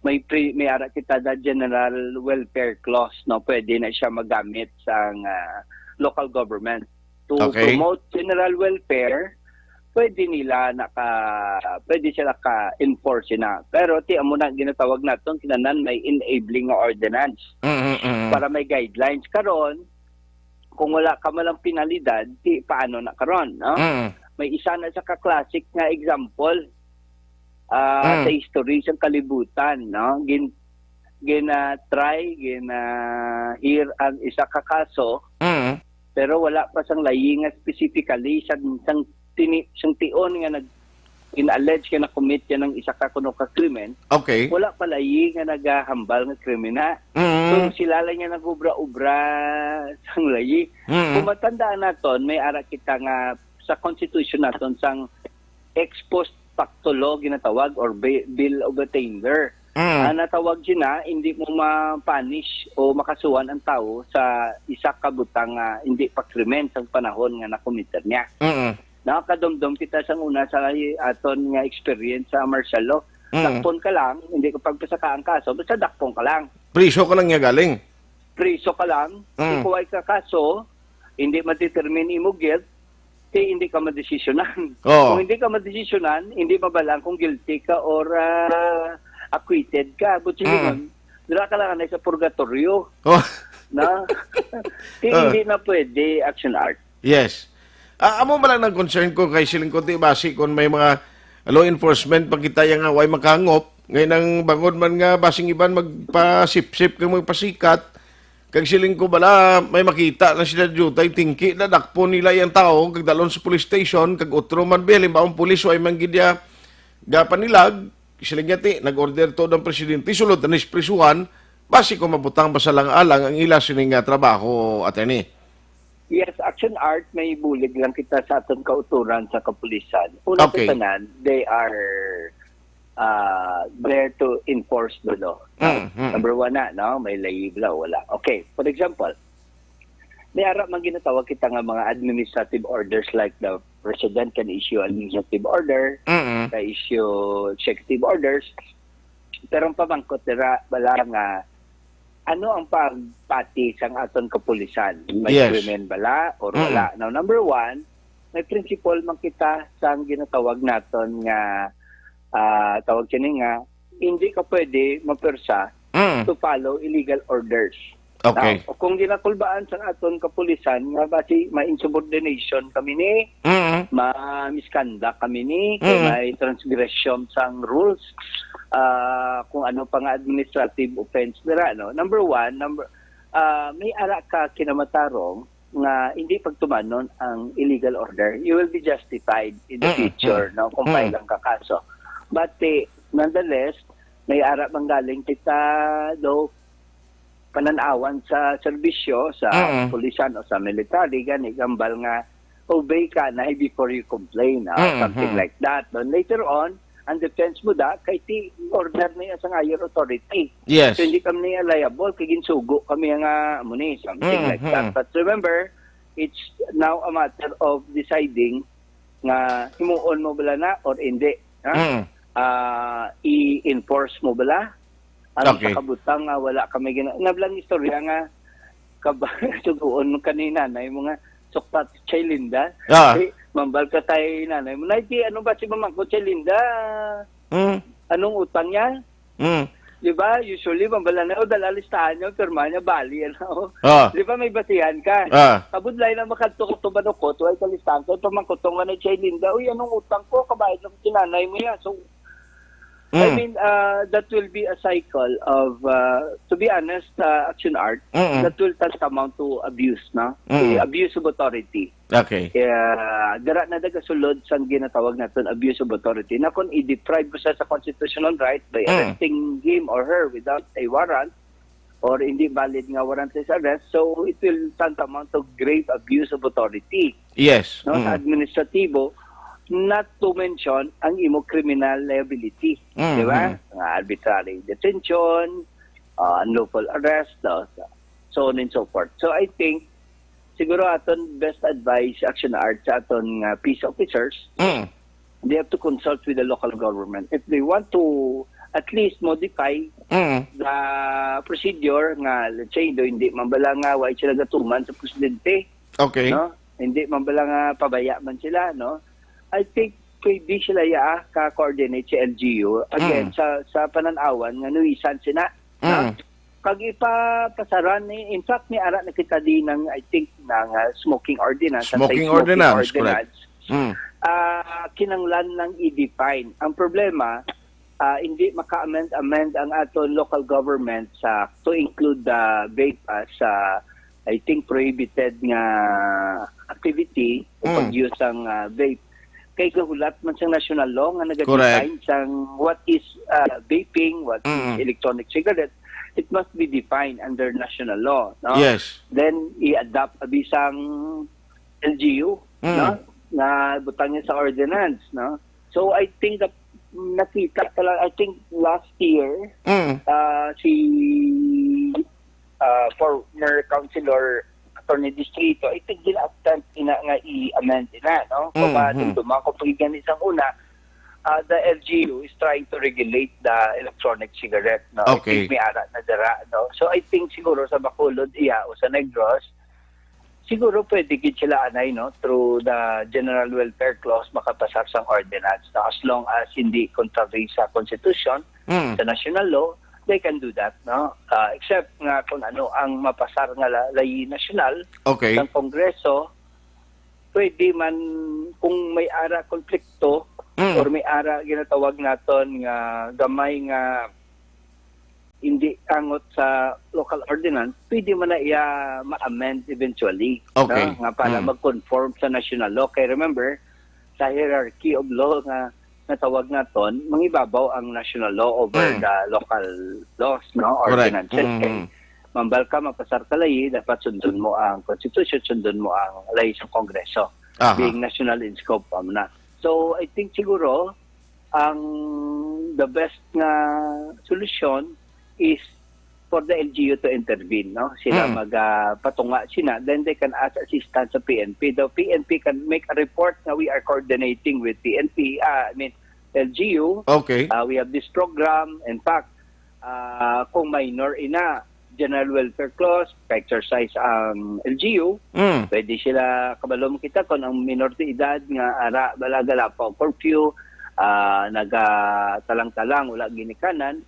may pre, may ara kita the general welfare clause, no? Pwede na siya magamit sa, ah, local government to Okay. promote general welfare. Pwede nila naka, pwede sila ka-enforce na. Pero ti amo na ginatawag naton kinanan may enabling ordinance Mm, mm, mm. para may guidelines. Karon, kung wala ka man lang penalidad, ti paano na karon, no? Mm. May isa na sa ka-classic nga example, ah, Mm. sa history sa kalibutan, no? Gin-, gina-try, gina-hear ang isa ka kaso, Mm. pero wala pa sang layi nga specifically sang, sang tini-, sang tion nga nag-, in-allege nga na-commit yan ng isa ka kuno ka krimen, Okay. wala pa layi nga nagahambal nga krimen, ha? Mm. So, sila lang yan nag-ubra-ubra sang layi. Mm. Kung matandaan naton, may ara kita nga sa constitution naton sang ex post facto law ginatawag or bi-, bill of attainder. Mm. Ah, natawag sina, hindi mo ma-punish o makasuhan ang tawo sa isa ka butang nga hindi pa krimen sa panahon nga nakomiter niya. Mm. Nakadumdom kita sa una sa aton nga experience sa martial law. Mm. Dakpon ka lang, hindi ka pagpasaka ang kaso, basta dakpon ka lang. Priso ka lang niya galing. Priso ka lang, Mm. ikuway ka kaso, hindi ma-determine imo guilt, di hindi ka madesisyonan. Oo. Kung hindi ka madesisyonan, hindi mabalaan kung guilty ka or, ah, acquitted ka. But Mm. yun, dira ka lang anay sa purgatorio. Oh. Na? Di, Ah. hindi na pwede, Action Art. Yes. Ah, amo man lang ang concern ko kay siling ko, di basi kung may mga law enforcement pagkitaya nga way makahangop, ngay nang bangod man nga basing iban magpasipsip kag magpasikat, kag siling ko bala may makita na sila jutay tingki na dakpon nila yang tawo kag dalon sa police station kag utro man bi halimbawa ang pulis way man gid ya gapanilag, siling niya ti nag-order to ang presidente sulod na nisprisuhan, basi ko mabutang pa sa lang-alang ang ila sini nga trabaho, attorney. Yes, Action Art, may bulig lang kita sa aton kauturan sa kapulisan. Una Okay. sa tanan, they are, ah, there to enforce the law. Mm, mm. Number one na, no? May layi bala, wala. Okay, for example, may ara man ginatawag kita nga mga administrative orders like the president can issue administrative order, Mm-mm. ka issue executive orders. Pero ang pamangkot dira, bala nga, ano ang pagpati sang aton kapulisan? May Yes. krimen bala or Mm. wala? Now, number one, may principle man kita sang ginatawag naton nga, ah, tawag sini nga, hindi ka pwede mapwersa Mm. to follow illegal orders. Okay. Now, kung ginakulbaan sang aton kapulisan nga basi may insubordination kami ni, Mm. ma-misconduct kami ni, kay Mm. may transgression sang rules, ah, kung ano pa nga administrative offense dira, no? Number one, number, ah, may ara ka kinamatarong nga hindi pagtumanon ang illegal order. You will be justified in the Mm, future, mm, no? Kung mm. file ang kakaso. But, eh, nonetheless, may ara man galing kita, though, panan-awan sa serbisyo, sa Mm. pulisan o sa military, gani gambal nga obey ka na before you complain, ah, Mm, something mm. like that. Then later on, ang defense mo da, kay ti order na yan sa higher authority. Yes. So, hindi kami niya liable, kay ginsugo kami nga, amo ni, something Mm, like that. mm. But remember, it's now a matter of deciding nga himuon mo bala na or hindi, ha? Mm. Ah, i-enforce mo bala? Ano Okay. sa kabutang nga wala kami gina-, nablang istorya nga kaba-, suguon mo kani nanay mo nga, "Sukta, Chay Linda." Ah. Eh, mambal ka tay nanay mo, "Nay, di, ano ba si mamangko, Chay Linda? Mm. Anong utang niya?" Mm. Di ba? Usually, mambal na, "O, dala listahan niya, pirma niya, bali, ano?" Ah. Di ba may basihan ka? Ah. Kabudlay na makadto ka to manukot, way ka listahan ka, pamangkot nga na, "Chay Linda, uy, anong utang ko? Kabayad lang si nanay mo yan." So, I Mm. mean, uh, that will be a cycle of, uh, to be honest, uh, Action Art, Mm-mm. that will tantamount to abuse, no? Mm. The abuse of authority. Okay. Kaya, dira na nagasulod sang ginatawag naton abuse of authority. Na kung i-deprive ko siya sa constitutional right by Mm. arresting him or her without a warrant, or hindi valid nga warrantless arrest, so it will tantamount to grave abuse of authority, Yes. no, sa Mm. administratibo, not to mention ang imo criminal liability, Mm, di ba? mm. Nga arbitrary detention, uh, unlawful arrest, uh, so on and so forth. So I think, siguro aton best advice, Action Art, sa aton nga peace officers, Mm. they have to consult with the local government. If they want to at least modify Mm. the procedure nga, let's say, do hindi man bala nga way sila gatuman sa presidente, Okay. no? Hindi man bala nga pabaya man sila, no? I think pwede sila ya ka-coordinate sa L G U. Again, Mm. sa, sa panan-awan nga nuisan sina, no? Mm. Kag ipapasaran ni, in fact, may ara na kita di ng, I think, ng, ah, smoking ordinance, Smoking anti-smoking ordinance, correct. ordinance. Mm. Ah, kinanglan ng i-define. Ang problema, ah, hindi maka-amend-amend ang aton local government sa, to include the vape as, ah, I think, prohibited nga activity o Mm. pag-use ang, ah, vape. Kay gahulat man sa national law nga nag-define Correct. sang what is, ah, vaping, what is Mm. electronic cigarette, it must be defined under national law, no? Yes. Then, i-adapt abi sang L G U, Mm. no? Na butang niya sa ordinance, no? So, I think that nakita talaga, I think last year, Mm. ah, si, ah, former councilor Attorney Distrito, I think gina-attempt ina nga i-amend ina, no? Kung Mhm. matumduman ko, pag gani sang una, ah, the L G U is trying to regulate the electronic cigarette, no? I Okay. think may ara na dira, no? So, I think siguro sa Bacolod, iya, o sa Negros, siguro pwede gid sila anay, no? Through the General Welfare Clause, makapasar sang ordinance, no? As long as hindi contrary sa Constitution, Mm. sa national law, they can do that, no? Ah, except nga kung ano ang mapasar nga la-, layi nasyonal Okay. ng Kongreso, pwede man kung may ara konflikto Mm. or may ara ginatawag naton nga gamay nga hindi angot sa local ordinance, pwede man na iya ma-amend eventually, Okay. no? Nga para Mm. mag-conform sa national law. Kay remember, sa hierarchy of law nga natawag naton, mangibabaw ang national law over Mm. the local laws, no? Correct. Ordinances. Kay Mm-hmm. mambal ka, mapasar ka layi, dapat sundon mo ang constitution, sundon mo ang layi sa Kongreso. Aha. Being national in scope, amo na. So, I think siguro, ang the best nga solusyon is for the L G U to intervene, no? Sila Mm. mag, ah, patunga sina, then they can ask assistance sa P N P. The P N P can make a report na we are coordinating with P N P, ah, I mean, L G U. Okay. Ah, we have this program. In fact, ah, kung minor ina, General Welfare Clause, exercise ang L G U. Mm. Pwede sila, kabalo mo kita kung ang minor de edad nga ara, balaga, wala pa curfew, ah, nagatalang-talang, wala ginikanan,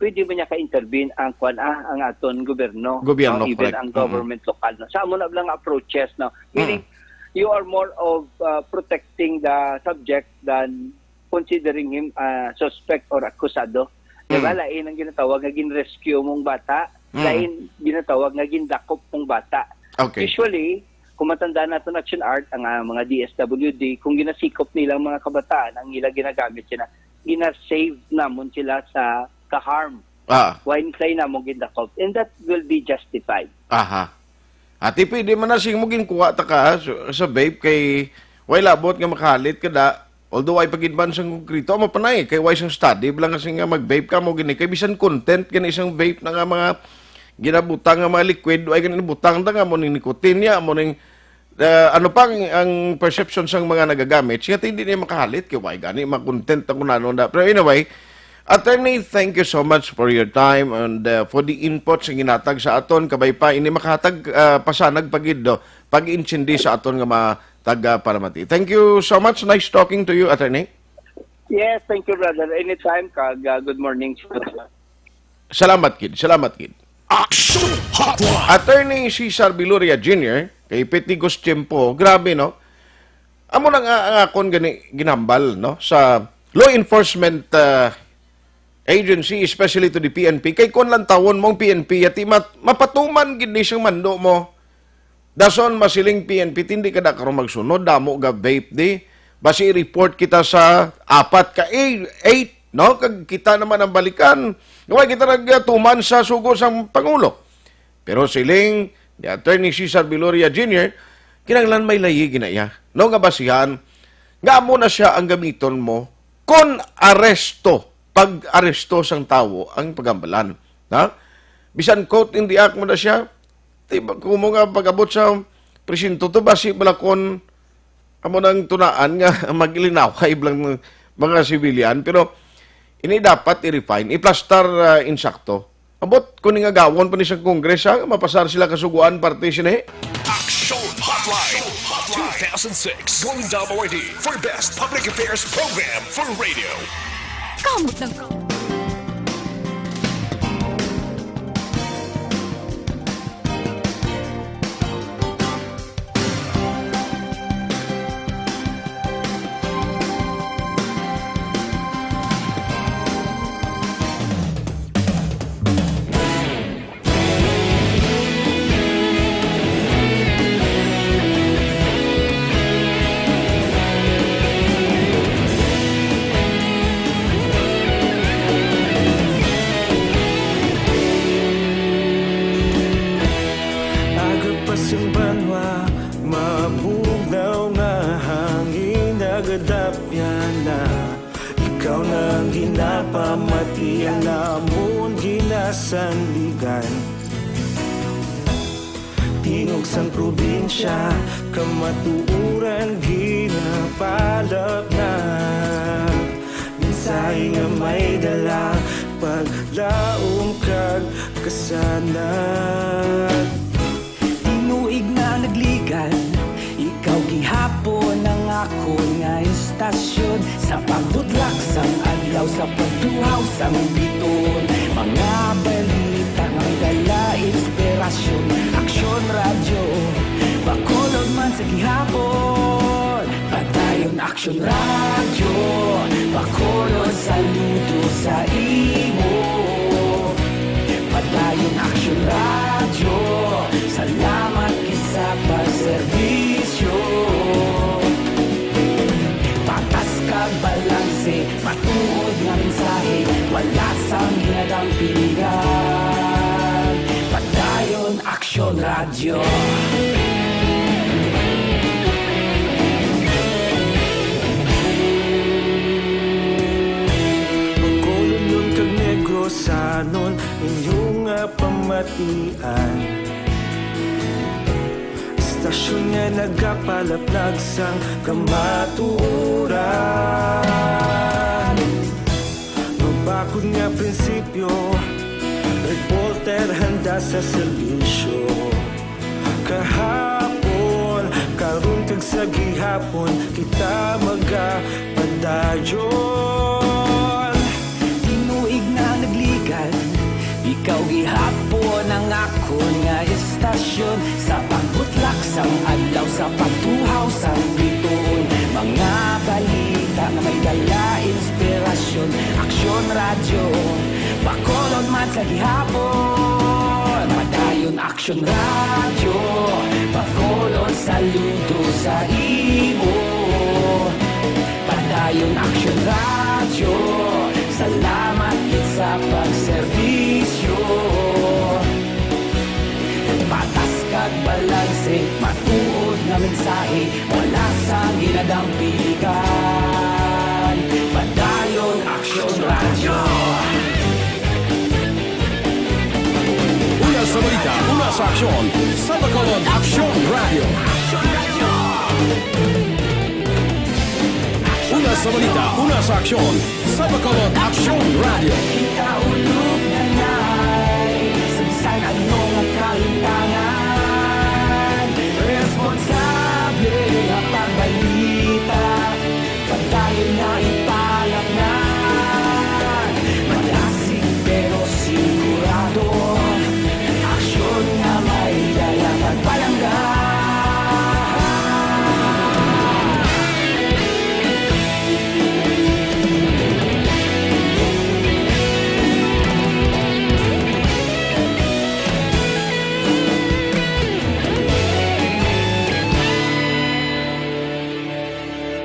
pwede ba niya ka-intervene ang kwan, ah, ang aton gobyerno, Gobyerno, no? Even correct. ang Mm. government lokal, no? Sa amo na lang approaches, no? Meaning, Mm. you are more of, uh, protecting the subject than considering him, uh, suspect or akusado. Di ba? Mm. Lain ang ginatawag nga gin-rescue mong bata, Mm. lain ginatawag nga gindakop mong bata. Okay. Usually, kung matandaan naton, Action Art, ang, ah, mga D S W D, kung ginasikop nila ang mga kabataan, ang ila ginagamit sila, gina-save namon sila sa ka-harm. Ah. Why sila namon gindakop? And that will be justified. Aha. Ati, pwede man na sing mo ginkuha ta ka sa, sa vape kay way labot nga makahalit ka da. Although ay pagidman sang konkreto, amo pa na eh, kay way sang study, bala nga sing nga mag-vape ka mo gini, kay bisan content gani isang vape na nga mga ginabutang nga mga liquid, ay gani butang ta nga mo ning nicotine niya, mo ning, uh, ano pa ang, ang perception sang mga nagagamit, siya hindi niya makahalit, kay way gani, makontent ako na, ano na. Pero anyway, Attorney, thank you so much for your time and, uh, for the input sa ginatag sa aton. Kabay pa, ini makahatag, uh, pasanag pagid, no? Pag-intindi sa aton nga mga taga-palamati. Thank you so much. Nice talking to you, Attorney. Yes, thank you, brother. Anytime, kag, uh, good morning. Salamat, kid. Salamat, kid. Action Hotline. Attorney Cesar Viloria Junior, kay Petigos Tiempo, grabe, no? Amo na nga ang akon gani ginambal, no, sa law enforcement, uh, agency, especially to the P N P. Kay kung lantawon mo ang P N P, yati mat-, mapatuman gid ni siyang mando mo. Dason masiling P N P, tindi ka da karon magsunod, damo ga vape di. Basi i-report kita sa apat ka, eh, eight, no? Kag kita naman ang balikan. Nga way kita nagtuman sa sugo sang Pangulo. Pero siling ni Attorney Cesar Viloria Junior, kinahanglan may layi ginaya, no, nga basihan nga amo na siya ang gamiton mo kon aresto, pag-aresto sang tawo ang pagambalan. Ha? Bisan caught in the act mo na siya, di ba, kung mo nga pag-abot sa presinto to, basi bala kon amo nang tunaan nga maglinaway lang mga civilian, pero ini dapat i-refine, iplastar, ah, insakto. Abot ko ni nga gawon pa ni sa Congress, ha, mapasar sila kasuguan parte sini. Action Hotline two thousand six Golden Dome Awardee for Best Public Affairs Program for Radio. Kamot ng Aga pa sing banwa, mabugnaw nga hangin nagadapyan na. Ikaw na ang ginapamati, ang amon ginasandigan. Di Tingog sang probinsya, kamatuoran ginapalapnag. Mensahe nga may dala, paglaom kag kasanag. Tinuig nga nagligan, ikaw gihapon ang akon nga istasyon. Sa pagbutlak sang adlaw, sa pagtuhaw sang biton, mga balita nga may dala inspirasyon. Aksyon Radyo, Bacolod man sa gihapon. Padayon Aksyon Radyo, Bacolod, saludo sa imo. Padayon Aksyon Radyo, salamat gid sa pagserbisyo. Patas kag balanse, matuod nga mensahe, wala sang ginadampigan. Padayon Aksyon Radyo. Bacolodnon kag Negrosanon, inyo nga pamatian. Istasyon nga nagapalaplag sang kamatuoran. Mabakod nga prinsipyo, reporter handa sa serbisyo. Kahapon, karon kag sa gihapon, kita magapadayon. Tinuig nga nagligan, ikaw gihapon ang akon nga istasyon. Sa pagbutlak sang adlaw, sa pagtuhaw sang bituon, mga balita nga may dala inspirasyon. Aksyon Radyo, Bacolod man sa gihapon. Padayon Aksyon Radyo, Bacolod, saludo sa imo. Padayon Aksyon Radyo, salamat gid sa pagserbisyo. Patas kag balanse, matuod nga mensahe, wala sang ginadampigan. Padayon Aksyon Radyo. Una sa balita, una sa aksyon, sa Bacolod Aksyon Radyo. Una sa balita, una sa aksyon, sa Bacolod Aksyon Radyo. Kita ulog na nay, sa bisan ano nga kalimtangan, responsable nga pagbalita. Padayon nga ipalapngan, madasig pero sigurado. Aksyon nga may dala pagpalangga.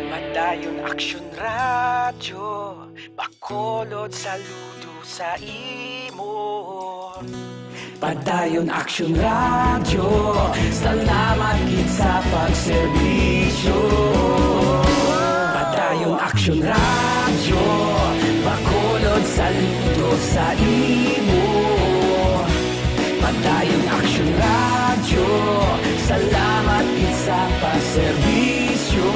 Padayon Aksyon Radyo, Bacolod, saludo sa imo. Padayon Aksyon Radyo, salamat gid sa pagserbisyo. Padayon Aksyon Radyo, Bacolod, saludo sa imo. Padayon Aksyon Radyo, salamat gid sa pagserbisyo.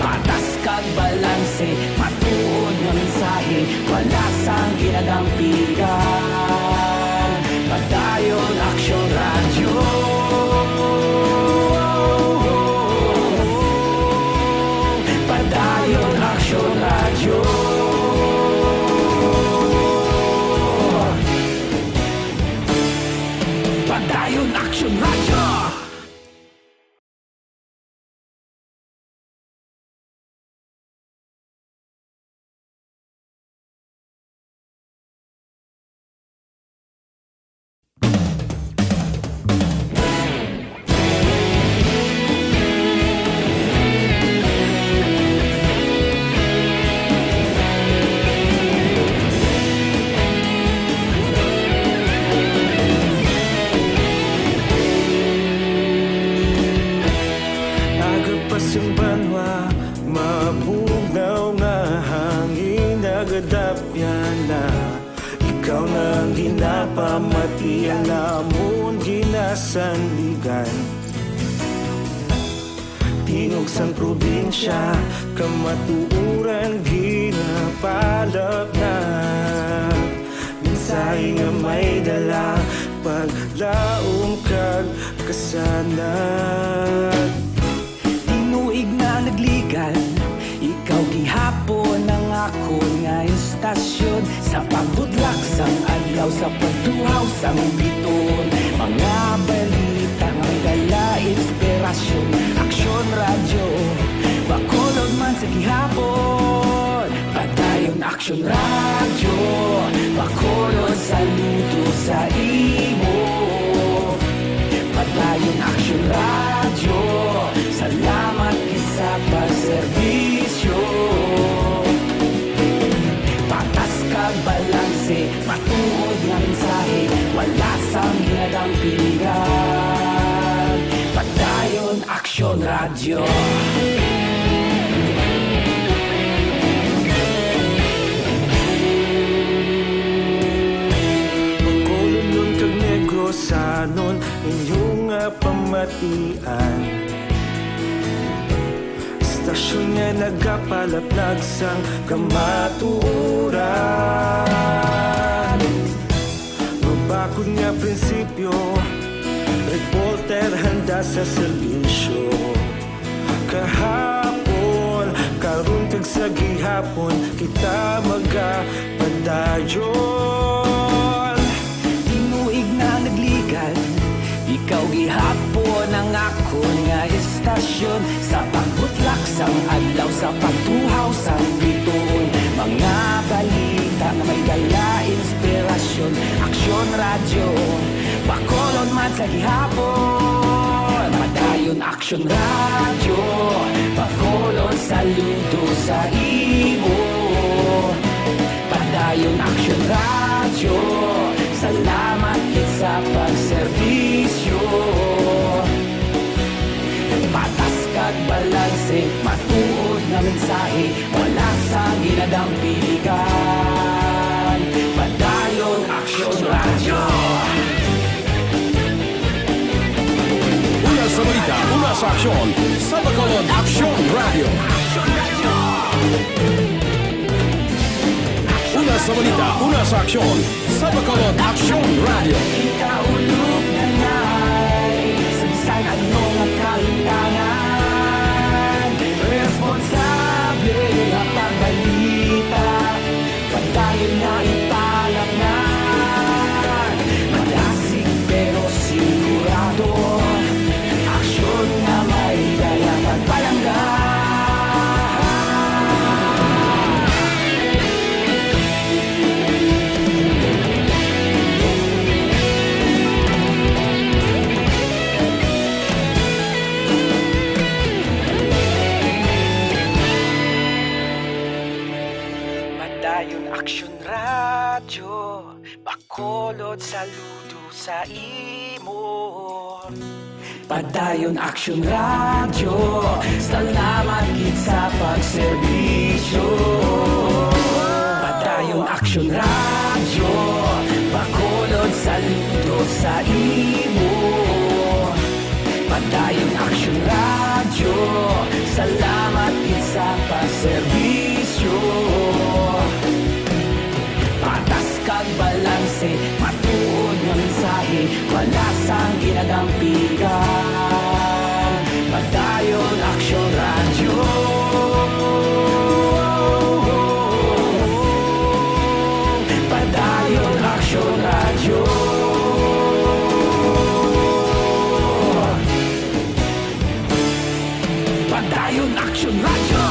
Patas kag balanse, matuod nga mensahe, wala sang ginadampigan. Padayon Aksyon Radyo. Padayon Aksyon Radyo. Padayon Aksyon Radyo. Ikaw na ang ginapamatian, amon ginasandigan. Tingog sang probinsya, kamatuoran ginapalapnag. Mensahe nga may dala, paglaom kag kasanag. Tinuig na nagligan, ikaw gihapon ang akon nga istasyon. Sa pagbutlak sang adlaw, sa pagtuhaw sang bituon, mga balita nga may dala inspirasyon. Aksyon Radyo, Bacolod man sa gihapon. Padayon Aksyon Radyo, Bacolod, saludo sa imo. Padayon Aksyon Radyo, salamat gid sa pagserbisyo. Patas kag balanse, matuod nga mensahe, wala sang ginadampigan. Padayon Aksyon Radyo. Bacolodnon kag Negrosanon, inyo nga pamatian. Istasyon nga nagapalapnag sang kamatuoran. Mabakod nga prinsipyo, reporter handa sa serbisyo. Kahapon, karon, kag sa gihapon, kita magapadayon. Tinuig na nagligan, ikaw gihapon ang akon nga istasyon. Sa pagbutlak sang adlaw, sa pagtuhaw sang bituon, mga balita nga may dala inspirasyon. Aksyon Radyo, Bacolod man sa gihapon. Padayon Aksyon Radyo, Bacolod, saludo sa imo. Padayon Aksyon Radyo, salamat gid sa pagserbisyo. Patas kag balanse, matuod nga mensahe, wala sang ginadampigan. Padayon Aksyon Radyo. Una sa balita, una sa aksyon, sa Bacolod Aksyon Radyo. Una sa balita, una sa aksyon, sa Bacolod Aksyon Radyo. Kita ulog na nay, sa bisan ano nga kalintangan, responsable nga pagbalita. Padayon nga ipalapngan, madasig pero sigurado, aksyon nga may dala pagpalangga. Padayon Aksyon Radyo, Bacolod, saludo sa imo. Padayon Aksyon Radyo, salamat gid sa pagserbisyo. Padayon Aksyon Radyo, Bacolod, saludo sa imo. Padayon Aksyon Radyo, salamat gid sa pagserbisyo. Patas kag balanse, matuod nga mensahe, wala sang ginadampigan. Padayon Aksyon Radyo. Padayon Aksyon Radyo. Padayon Aksyon Radyo.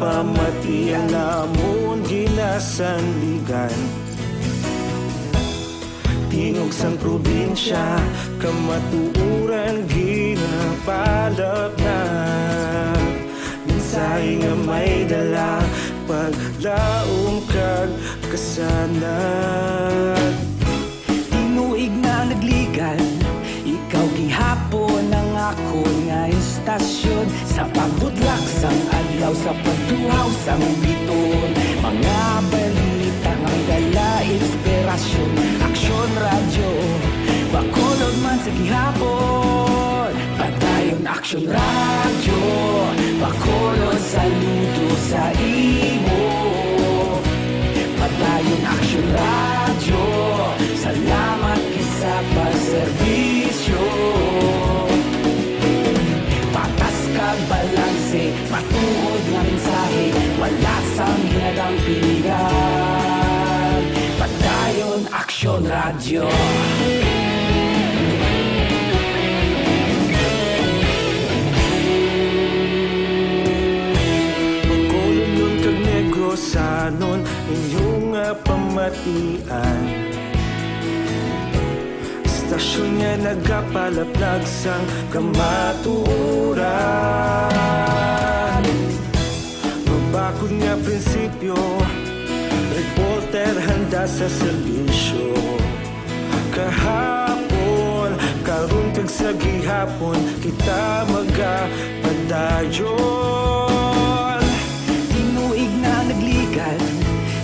Pamati ang amon ginasandigan. Tingog sang probinsya, kamatuoran ginapalapnag. Mensahe nga may dala, paglaom kag kasanag. Tinuig na nagligan, ikaw gihapon ang akon nga istasyon. Sa pagbutlak sang adlaw, sa pagtuhaw sang bituon, mga balita nga may dala inspirasyon. Aksyon Radyo, Bacolod man sa gihapon. Padayon Aksyon Radyo, Bacolod, saludo sa imo. Padayon Aksyon Radyo, salamat gid sa pagserbisyo. Patas kag balanse, matuod nga mensahe, wala sang ginadang piligan. Padayon Aksyon Radyo. Bacolodnon kag Negrosanon, inyo nga pamatian. Istasyon nga nagapalaplag sang kamatuoran. Mabakod nga prinsipyo, reporter handa sa serbisyo. Kahapon, karon kag sa gihapon, kita magapadayon. Tinuig na nagligan,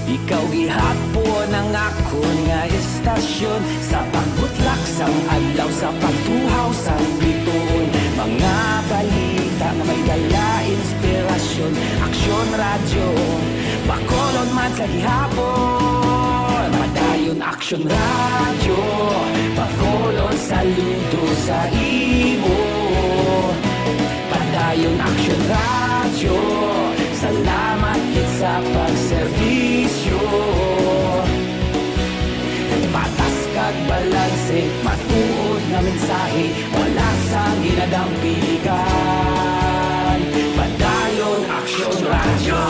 ikaw gihapon ang akon nga istasyon. Sa pagbutlak sang adlaw, sa pagtuhaw sang bituon, mga balita nga may dala inspirasyon. Aksyon Radyo, Bacolod man sa gihapon. Padayon Aksyon Radyo, Bacolod, saludo sa imo. Padayon Aksyon Radyo, salamat gid sa pagserbisyo. Patas kag balanse, matuod nga mensahe, wala sang ginadang piligan. Padayon Aksyon Radyo.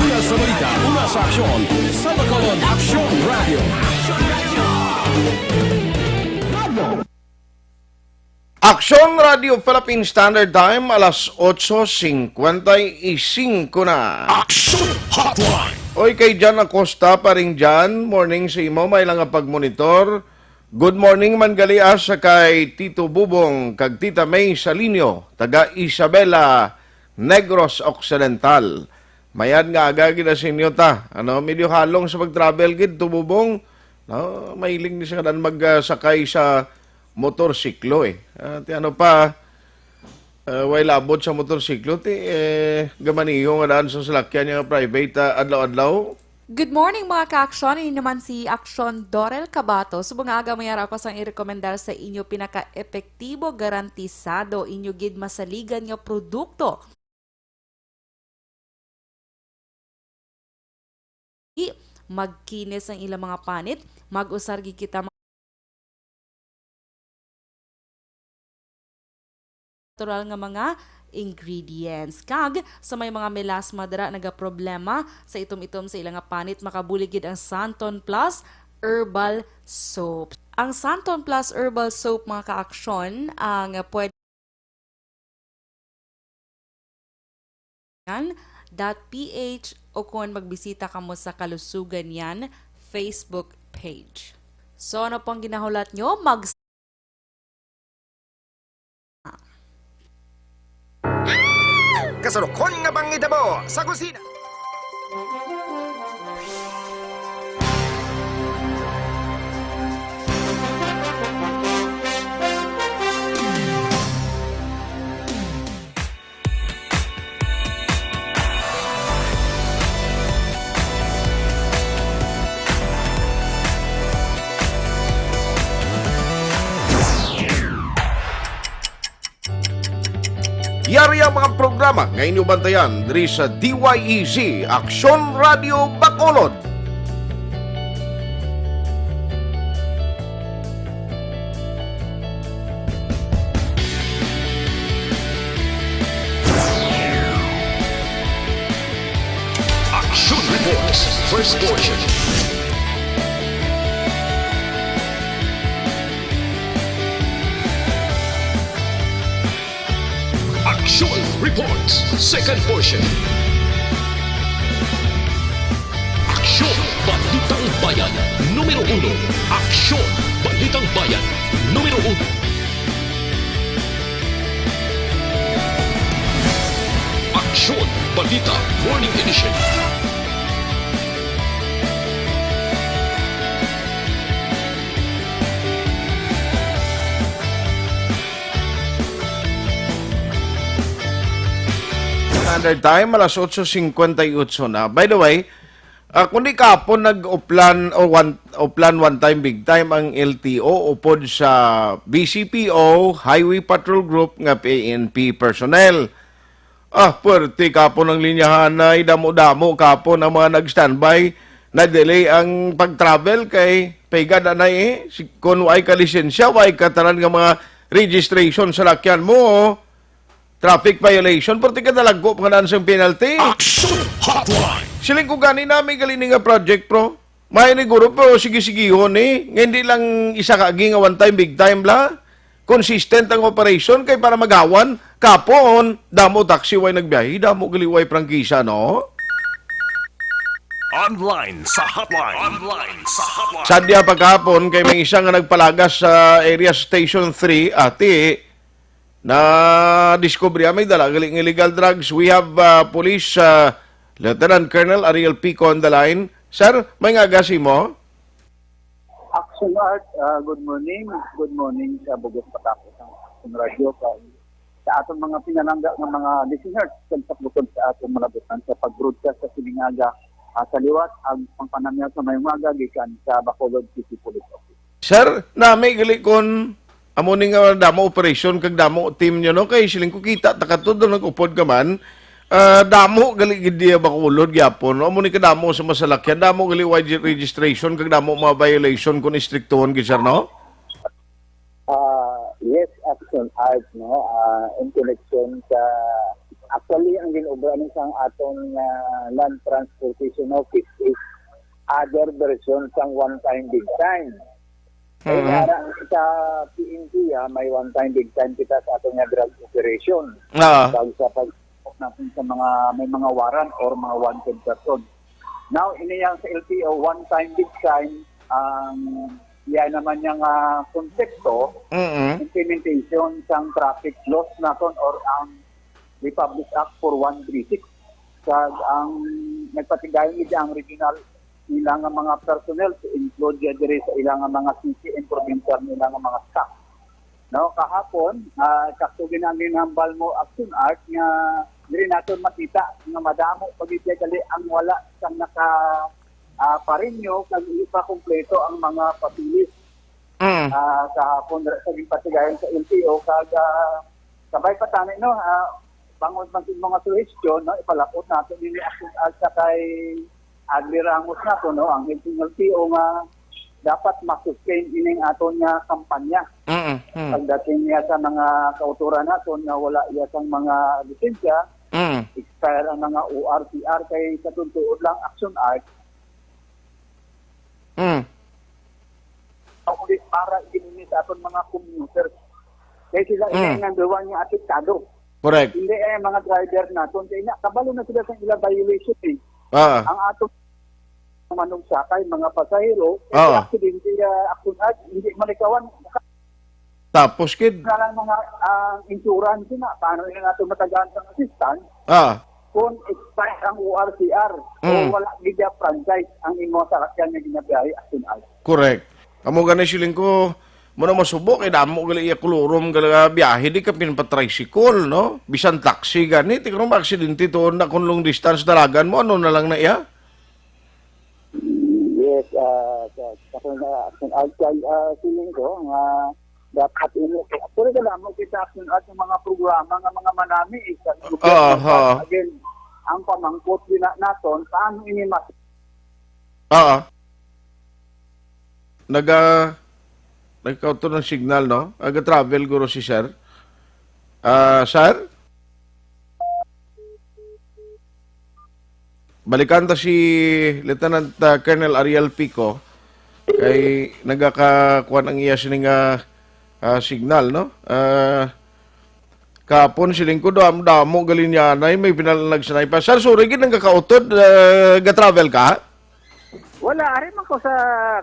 Una sa balita, una sa aksyon, sa Bacolod Aksyon Radyo. Aksyon Radio Philippine Standard Time, alas otso cincuenta y cinco na. Aksyon Hotline. Oy, kay Jan Acosta, paring Jan, morning sa imo, may lang nga pagmonitor. Good morning man gali, ah, sa kay Tito Bubong kag Tita May Salinio, taga Isabela, Negros Occidental. Mayad nga aga gid na sa inyo ta. Ano, medyo halong sa pag-travel gid, Tito Bubong. No, mahiling ni siya nga daan mag, ah, sakay sa motorsiklo, eh. Ah, ti ano pa, ah, way labot sa motorsiklo, ti, eh, gamaniho nga daan sa salakyan niya nga private, ah, adlaw-adlaw. Good morning, mga ka-aksyon. Ini naman si Aksyon Dorel Cabato. Subong nga aga, mayara ako sang irekomendar sa inyo pinaka-epektibo, garantisado, inyo gid masaligan nga produkto. Magkinis ang ilang mga panit, mag-usar gid kita natural nga mga ingredients. Kag sa may mga melasma dira nagaproblema sa itom-itom sa ila nga panit, makabulig gid ang Santon Plus Herbal Soap. Ang Santon Plus Herbal Soap, mga ka-aksyon, ang pwede yan dot P H o kon magbisita kamo sa Kalusugan Yan Facebook page. So, ano pang ginahulat nyo? Mag- Kasulukon nga panghitabo sa kusina. Yari ang mga programa nga inyo bantayan diri sa D Y E Z Aksyon Radio Bacolod. First portion. Action Reports, second portion. Aksyon, Balitang Bayan, numero uno. Aksyon, Balitang Bayan, numero uno. Aksyon, Balita, Morning Edition. Standard Time, alas otso singkwenta y otso na. By the way, ah, kundi kahapon nag-uplan o one, uplan one time big time ang L T O upod sa B C P O, Highway Patrol Group nga P N P personnel. Ah, puwerte kapon ang linyahanay, damo-damo kapon ang mga nag-standby. Na-delay ang pag-travel kay pigad anay eh. Si, kung way ka lisensya, way ka tanan nga mga registration sa lakyan mo, traffic violation, puwerte ka dalagko pa nga daan sang penalty. Action Hotline. Siling ko gani nami gali ni nga project, pro. May ni guro, pero sige-sigihon ni. Nga hindi lang isa ka agi nga one time, big time la. Consistent ang operation kay para magawan, kapon, damo taxi way nagbiyahe, damo gali way prangkisa, no? Online sa hotline. Online sa hotline. Sadya pa kahapon kay may isa nga nagpalagas sa Area Station three, ati, na diskubre may dala gali nga illegal drugs. We have, uh, Police, uh, Lieutenant Colonel Ariel Pico on the line. Sir, may nga agasi mo? Action Art, ah, good morning. Good morning sa bug-os patapos ang Action Radio, kag sa aton mga pinalangga nga mga listeners, kag sa bukod sa aton malabutan sa pag-broadcast sa sining aga, ah, sa liwat ang pangpanamyaw sa mayong aga gikan sa Bacolod City Police Office. Sir, nami gali kon amo ni nga damo operasyon kag damo team nyo, no? Kay siling ko kita ta kadto do nag-upod ka man. Ah, damo gali gid diya Bacolod gyapon, no? Amo ni kadamo sa masalakyan, damo gali wide registration kag damo mga violation kung istriktuhon gid, sir, no? Ah, yes, Action Art, no? Ah, in connection sa, actually, ang ginobra ni sang aton nga Land Transportation Office is other version sang one time big time. Kay Mhm. ara sa P N P, ah, may one time big time kita sa aton nga drug operation. Oo. Pag sa pag natin sa mga may mga warrant or mga wanted person. Now, ini yang sa L T O, one time big time, ang iya naman yang, ah, konsepto, Mm-mm. implementation sang traffic laws naton or ang Republic Act four one three six. Kag ang nagpatigayon gid ang regional nila nga mga personnel to include diri sa ila nga mga city and provincial nila nga mga staff. No, kahapon, ah, sakto gid ang ginhambal mo, Action Art, nga diri naton makita nga madamo pa gid gali ang wala sang naka, ah, parinyo kag hindi pa kompleto ang mga papeles. Mm. Ah, kahapon dira sa ginpatigayon sa L T O kag, ah, sabay pa tani, no, ah, bangod man sa mga suhestyon, no, ipalapot nato nini Action Art sa kay Agri Ramos nato, no, ang L T O nga dapat ma-sustain ining aton nga kampanya. Mm, mm. Pagdating niya sa mga kauturan naton nga wala iya sang mga lisensya, Mm. expire ang mga O R C R kay sa tuod lang Action Art. Mm. Ang uli para ini sa aton mga commuters. Kay sila Mm. ini ang number one nga apektado. Correct. Hindi eh, mga driver naton. Kay na, kabalo na sila sa ila violation eh. Ah. Ang aton manugsakay, mga pasahero, kay Oo. aksidente, ah, Action Art, hindi malikawan. Tapos, kid? Na lang mga, ah, insurance na. Paano na nato matagaan sa assistance? Ah. Kung expire ang O R C R o Mm. wala gid franchise ang imo sa sakyan nga ginabiyahe, Action Art. Correct. Amo gani siling ko, mo na masubo kay damo gali iya kulurom gali biyahe di ka pinpa-tricycle, no? Bisan taxi gani, ti karon maaksidente to na kung long distance dalagan mo, ano na lang na iya? Yes, ah, sa, sa, sa, sa, ah, siling ko nga dapat ini, actually, alam mo, kita Action Art sa mga programa nga mga manami, eh, sa gobyerno. Aha. Again, ang pamangkot din na, naton, paano ini mas- Oo. Naga, nagkauto ng signal, no? Naga-travel, guro, si sir. Ah, sir? Balikan ta si Lieutenant, ah, Colonel Ariel Pico, kay nagakakuan ang iya sini nga, ah, signal, no? Ah, kapon, siling ko, dam-, damo gali niya, nay, may pinal-, nagsanay pa. Sir, sorry, gid, nagkakautod, ah, ga-travel ka? Wala, ari man ko sa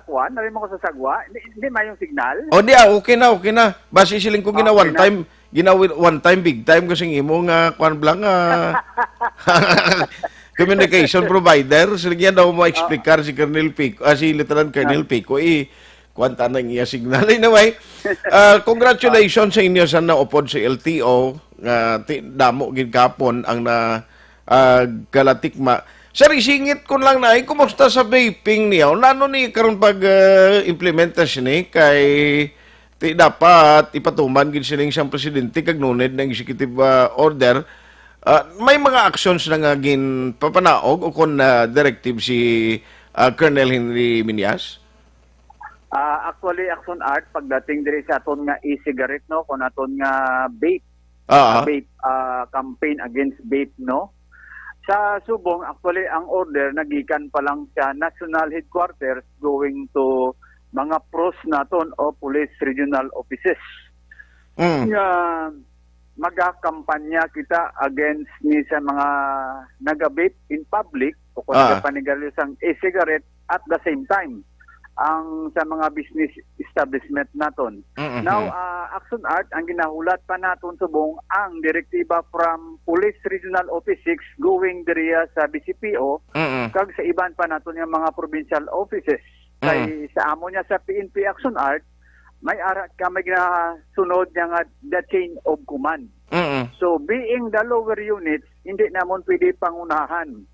kuan, ari man ko sa sagwa. Hindi, hindi mayong signal. O, di, ah, okay na, okay na. Basi siling ko gina Okay one na. time, gina wi-, one time, big time kasi ng imo nga kuan blang, ah, communication provider. Sige daw mo explicar si Colonel Pico, ah, si Lieutenant Colonel Pico, eh, kuan ta nang iya signal. Anyway, ah, congratulations sa inyo sa naupod sa L T O nga ti-, damo gid kapon ang na, ah, kalatikma. Sir, isingit ko lang na, eh, kumusta sa vaping niyo? Nano ni karon pag, ah, implementa sini kay ti dapat ipatuman gid sining siyang presidente kag nunid ng executive, ah, order. Ah, may mga actions na nga ginpapanaog o kon, ah, directive si, ah, Colonel Henry Miñas? Ah, actually, Action Art, pagdating diri sa aton nga e-cigarette, no, kung aton nga vape, Ah, ah. vape, ah, campaign against vape, no? Sa subong, actually, ang order nagikan pa lang sa national headquarters going to mga pros naton o police regional offices. Mm. Nga magakampanya kita against ni sa mga nagabit in public o kung Ah. nagapanigarilyo sang e-cigarette at the same time ang sa mga business establishment naton. Mm-hmm. Now, ah, Action Art, ang ginahulat pa naton subong ang direktiba from Police Regional Office six going diriya sa B C P O Mm-mm. kag sa iban pa naton nga mga provincial offices. Kay Mm. sa amo niya sa P N P Action Art, may ara ka may ginasunod niya nga the chain of command. Mm-mm. So, being the lower units, hindi namon pwede pangunahan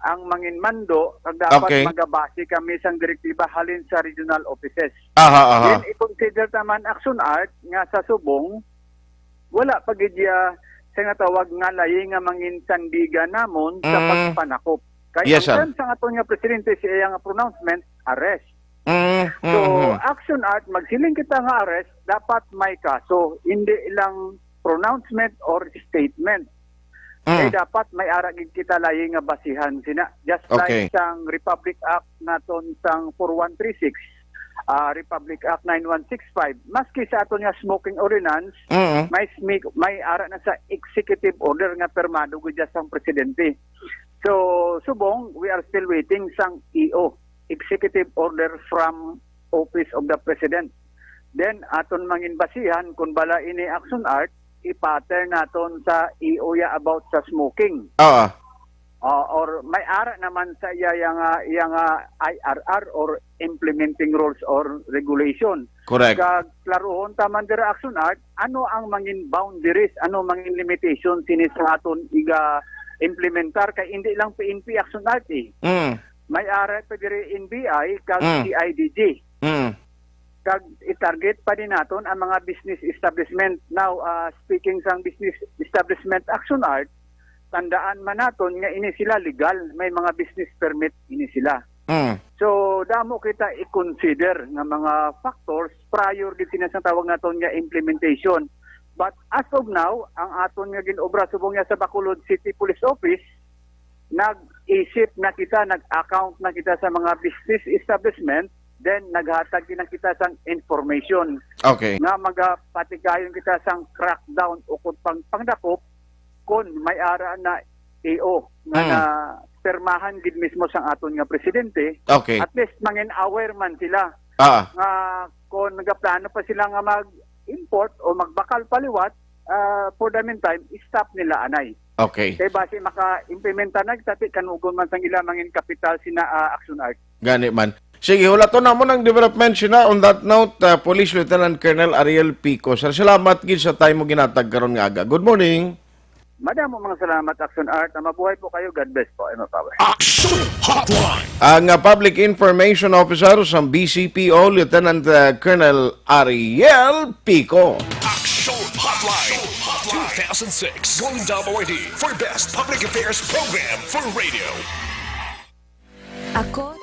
ang manginmando, kag dapat Okay. magabase kami sang direktiba halin sa regional offices. Aha, aha. Then, i-consider naman Action Art nga sa subong, wala pa gid iya sa nga tawag nga layi nga manginsandigan namon sa Mm. pagpanakop. Kay Yes, ang sir. term sa aton nga presidente sa iya nga pronouncement, arrest. Mm, So, mm, mm. Action Art, magsiling kita nga arrest, dapat may kaso, hindi lang pronouncement or statement. Mm. Kay dapat may ara gid kita layi nga basihan sina. Just Okay. like sang Republic Act naton sang four one three six, ah, Republic Act nine one six five, maski sa aton nga smoking ordinance, Mm. may smi-, may ara na sa executive order nga pirmado gid sang presidente. So, subong, we are still waiting sang E O, executive order from Office of the President. Then, aton manginbasihan kung bala ini Action Art, i-pattern naton sa E O ya about sa smoking. Oo. Ah, or may ara naman sa iya yang, ah, yang, ah, I R R or implementing rules or regulation. Correct. Kag klaruhon ta man dira Action Art, ano ang mangin boundaries, ano mangin limitation sini sa aton iga implementar kay hindi lang P N P Action Art eh. Mm. May ara pa diri N B I kag Mm. C I D G. Mm. Kag i-target pa din naton ang mga business establishment. Now, ah, speaking sang business establishment Action Art, tandaan man naton nga ini sila legal, may mga business permit ini sila. Mm. So, damo kita i-consider nga mga factors prior gid sina sa tawag naton nga implementation. But as of now, ang aton nga gin-obra subong niya sa Bacolod City Police Office, nag-isip na kita, nag-account na kita sa mga business establishment, then naghatag din na kita sang information Okay. nga magapatigayon kita sang crackdown o kung pang, pangdakop kung may ara na E O nga Mm. na permahan gid mismo sang aton nga presidente. Okay. At least mangin aware man sila Ah. nga kung nagaplano pa sila nga mag-import o magbakal paliwat, ah, for the meantime, stop nila anay. Okay. Kay basi maka-implementa na kita, ti kanugon man sang ila mangin kapital sina, ah, Action Art. Gani man. Sige, hulaton namon ang development sina. On that note, uh, Police Lieutenant Colonel Ariel Pico. Sir, salamat gid sa time mo ginatag karon nga aga. Good morning. Madamo mga salamat, Action Art. Ah, mabuhay po kayo. God bless po. Ay, mapawe. Action Hotline. Ang, uh, Public Information Officer sa B C P O, Lieutenant, uh, Colonel Ariel Pico. Action Hotline. Two thousand six Golden Dome Awardee for Best Public Affairs Program for Radio. Ako.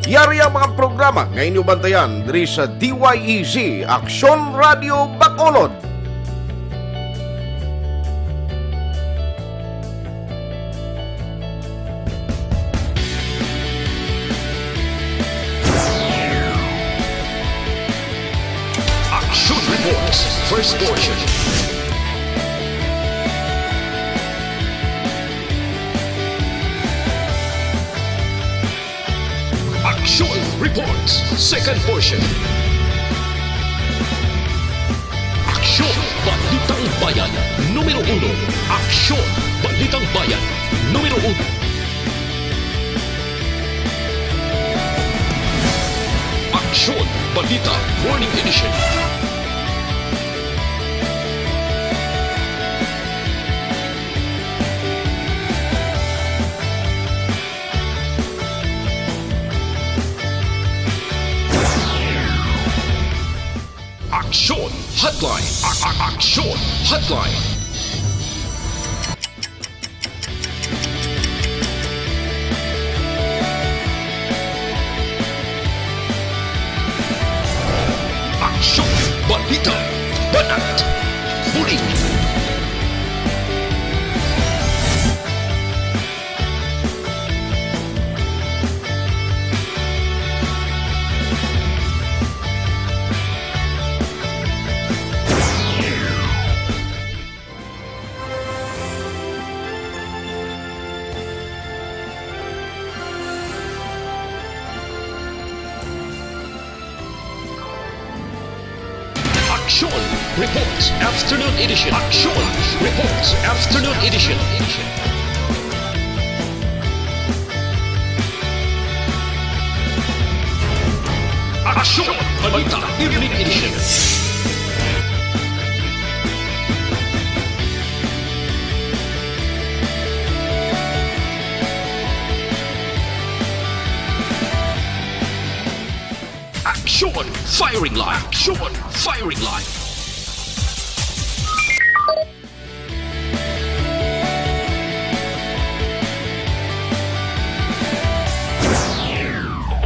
Yari ang mga programa nga inyo bantayan diri sa D Y E Z, Aksyon Radio Bacolod. Action Reports, first portion. Action Reports, second portion. Aksyon, Balitang Bayan, numero uno. Aksyon, Balitang Bayan, numero uno. Aksyon, Balita, Morning Edition. Aksyon Hotline. A- a- Aksyon Hotline. Aksyon, balita, banat, bulig. Aksyon Reports Afternoon Edition. Aksyon Reports Afternoon Edition. Aksyon Balita Evening Edition. Aksyon Firing Line. Aksyon Firing Line.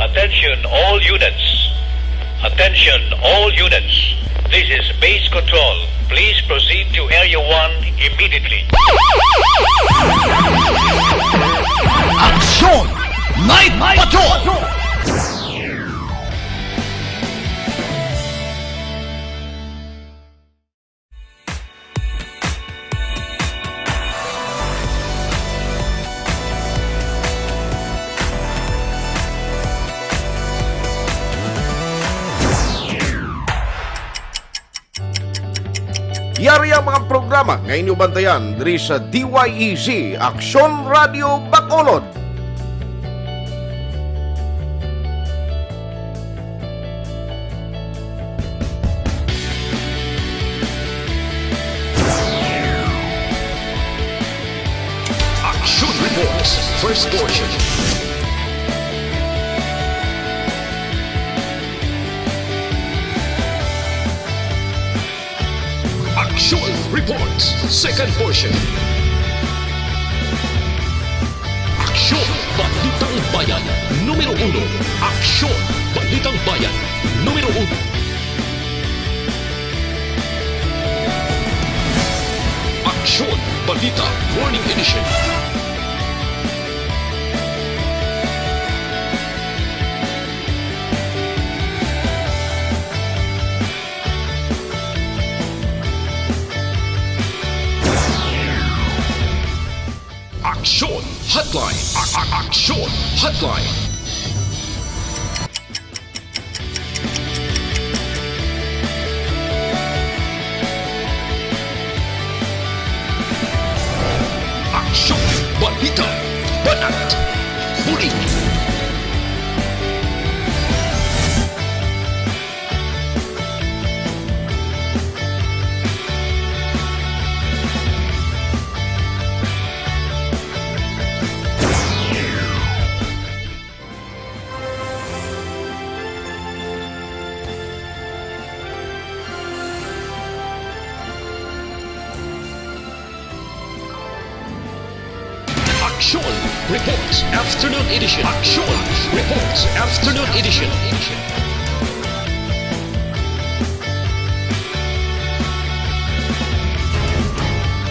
Attention all units. Attention all units. This is base control. Please proceed To Area one immediately. Aksyon! Night Patrol! Yari ang mga programa nga inyo bantayan diri sa D Y E Z, Aksyon Radio Bacolod. Action Reports, first portion. Action Reports, second portion. Aksyon, Balitang Bayan, numero uno. Aksyon, Balitang Bayan, numero uno. Aksyon, Balita, Morning Edition. Aksyon Hotline. A- a- Aksyon Hotline. Aksyon, balita, banat, bulig. Aksyon Reports Afternoon Edition. Aksyon Reports Afternoon Edition.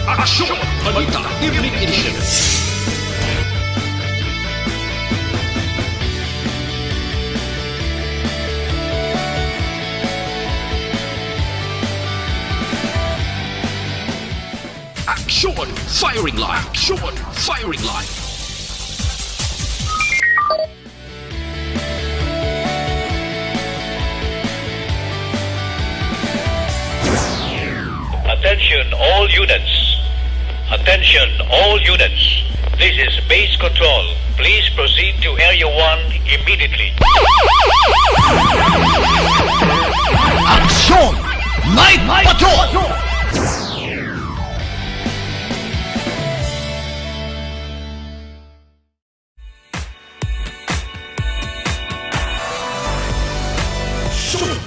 Aksyon Balita Evening Edition. Aksyon Firing Line. Aksyon Firing Line. Attention all units. Attention all units. This is base control. Please proceed to Area one immediately. Aksyon! Night Patrol!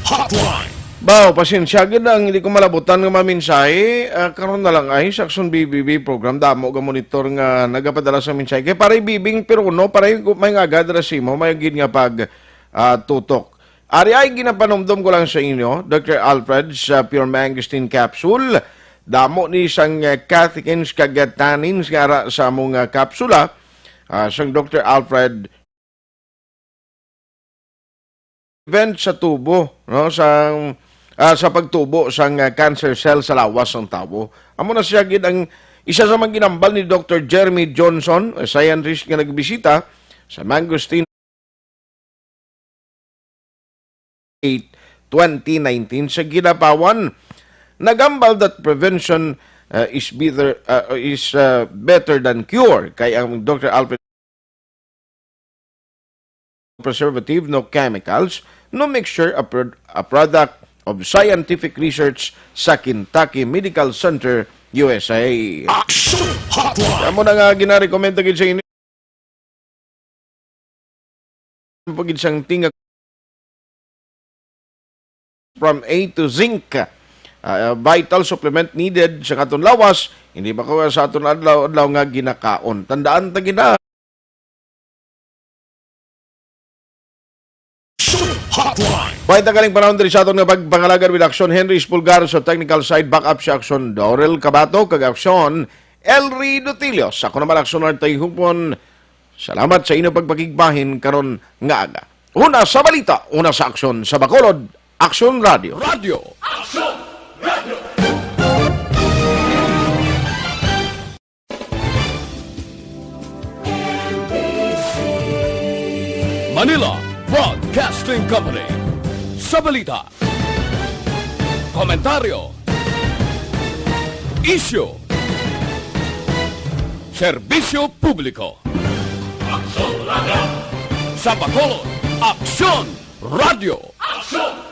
Hotline. Baw, pasensya gid ang hindi ko malabutan nga mga mensahe. Ah, karon na lang ay sa Aksyon B B B program, damo ga monitor nga nagapadala sa mensahe. Kay Paray Bibing, pero no, Paray, may nga agad ra simo, may gid nga pag, ah, tutok. Ari ay ginapanumdom ko lang sa inyo, Doctor Alfred, sa Pure Mangosteen Capsule. Damo ni sang, eh, catechins kag tannins nga ara sa among, ah, kapsula, ah, sang Doctor Alfred. Prevent sa tubo, no, sa, ah, sa pagtubo sang, ah, cancer cell sa lawas sang tawo. Amo na siya gid ang isa sa mga ginambal ni Doctor Jeremy Johnson, a scientist nga nagbisita sa Mangosteen eight, twenty nineteen sa Kidapawan. Nagambal that prevention, uh, is better, uh, is, uh, better than cure, kay ang Doctor Alfred preservative, no chemicals, no mixture, a, prod-, a product of scientific research sa Kentucky Medical Center, U S A. Action Hotline. Amo na nga ginarekomenda gid sa inyo. Pagid sang tinga from A to zinc, ah, vital supplement needed sa aton lawas, hindi ba ko sa aton adlaw-adlaw nga ginakaon. Tandaan ta gina. Hotline. Buhay ta galing panahon diri sa aton nga pagpangalagad with Action Henry Espulgar, sa technical side, backup si Action Dorel Cabato, kag Action Elry Dutilio. Sa ako naman, Action Artay Hupon, salamat sa inyo pagpakigbahin karon nga aga. Una sa balita, una sa aksyon sa Bacolod, Action Radio. Radyo. Manila Broadcasting Company. Sa balita, komentaryo, isyu, serbisyo publiko. Aksyon Radio. Sa Bacolod, Aksyon Radio. Aksyon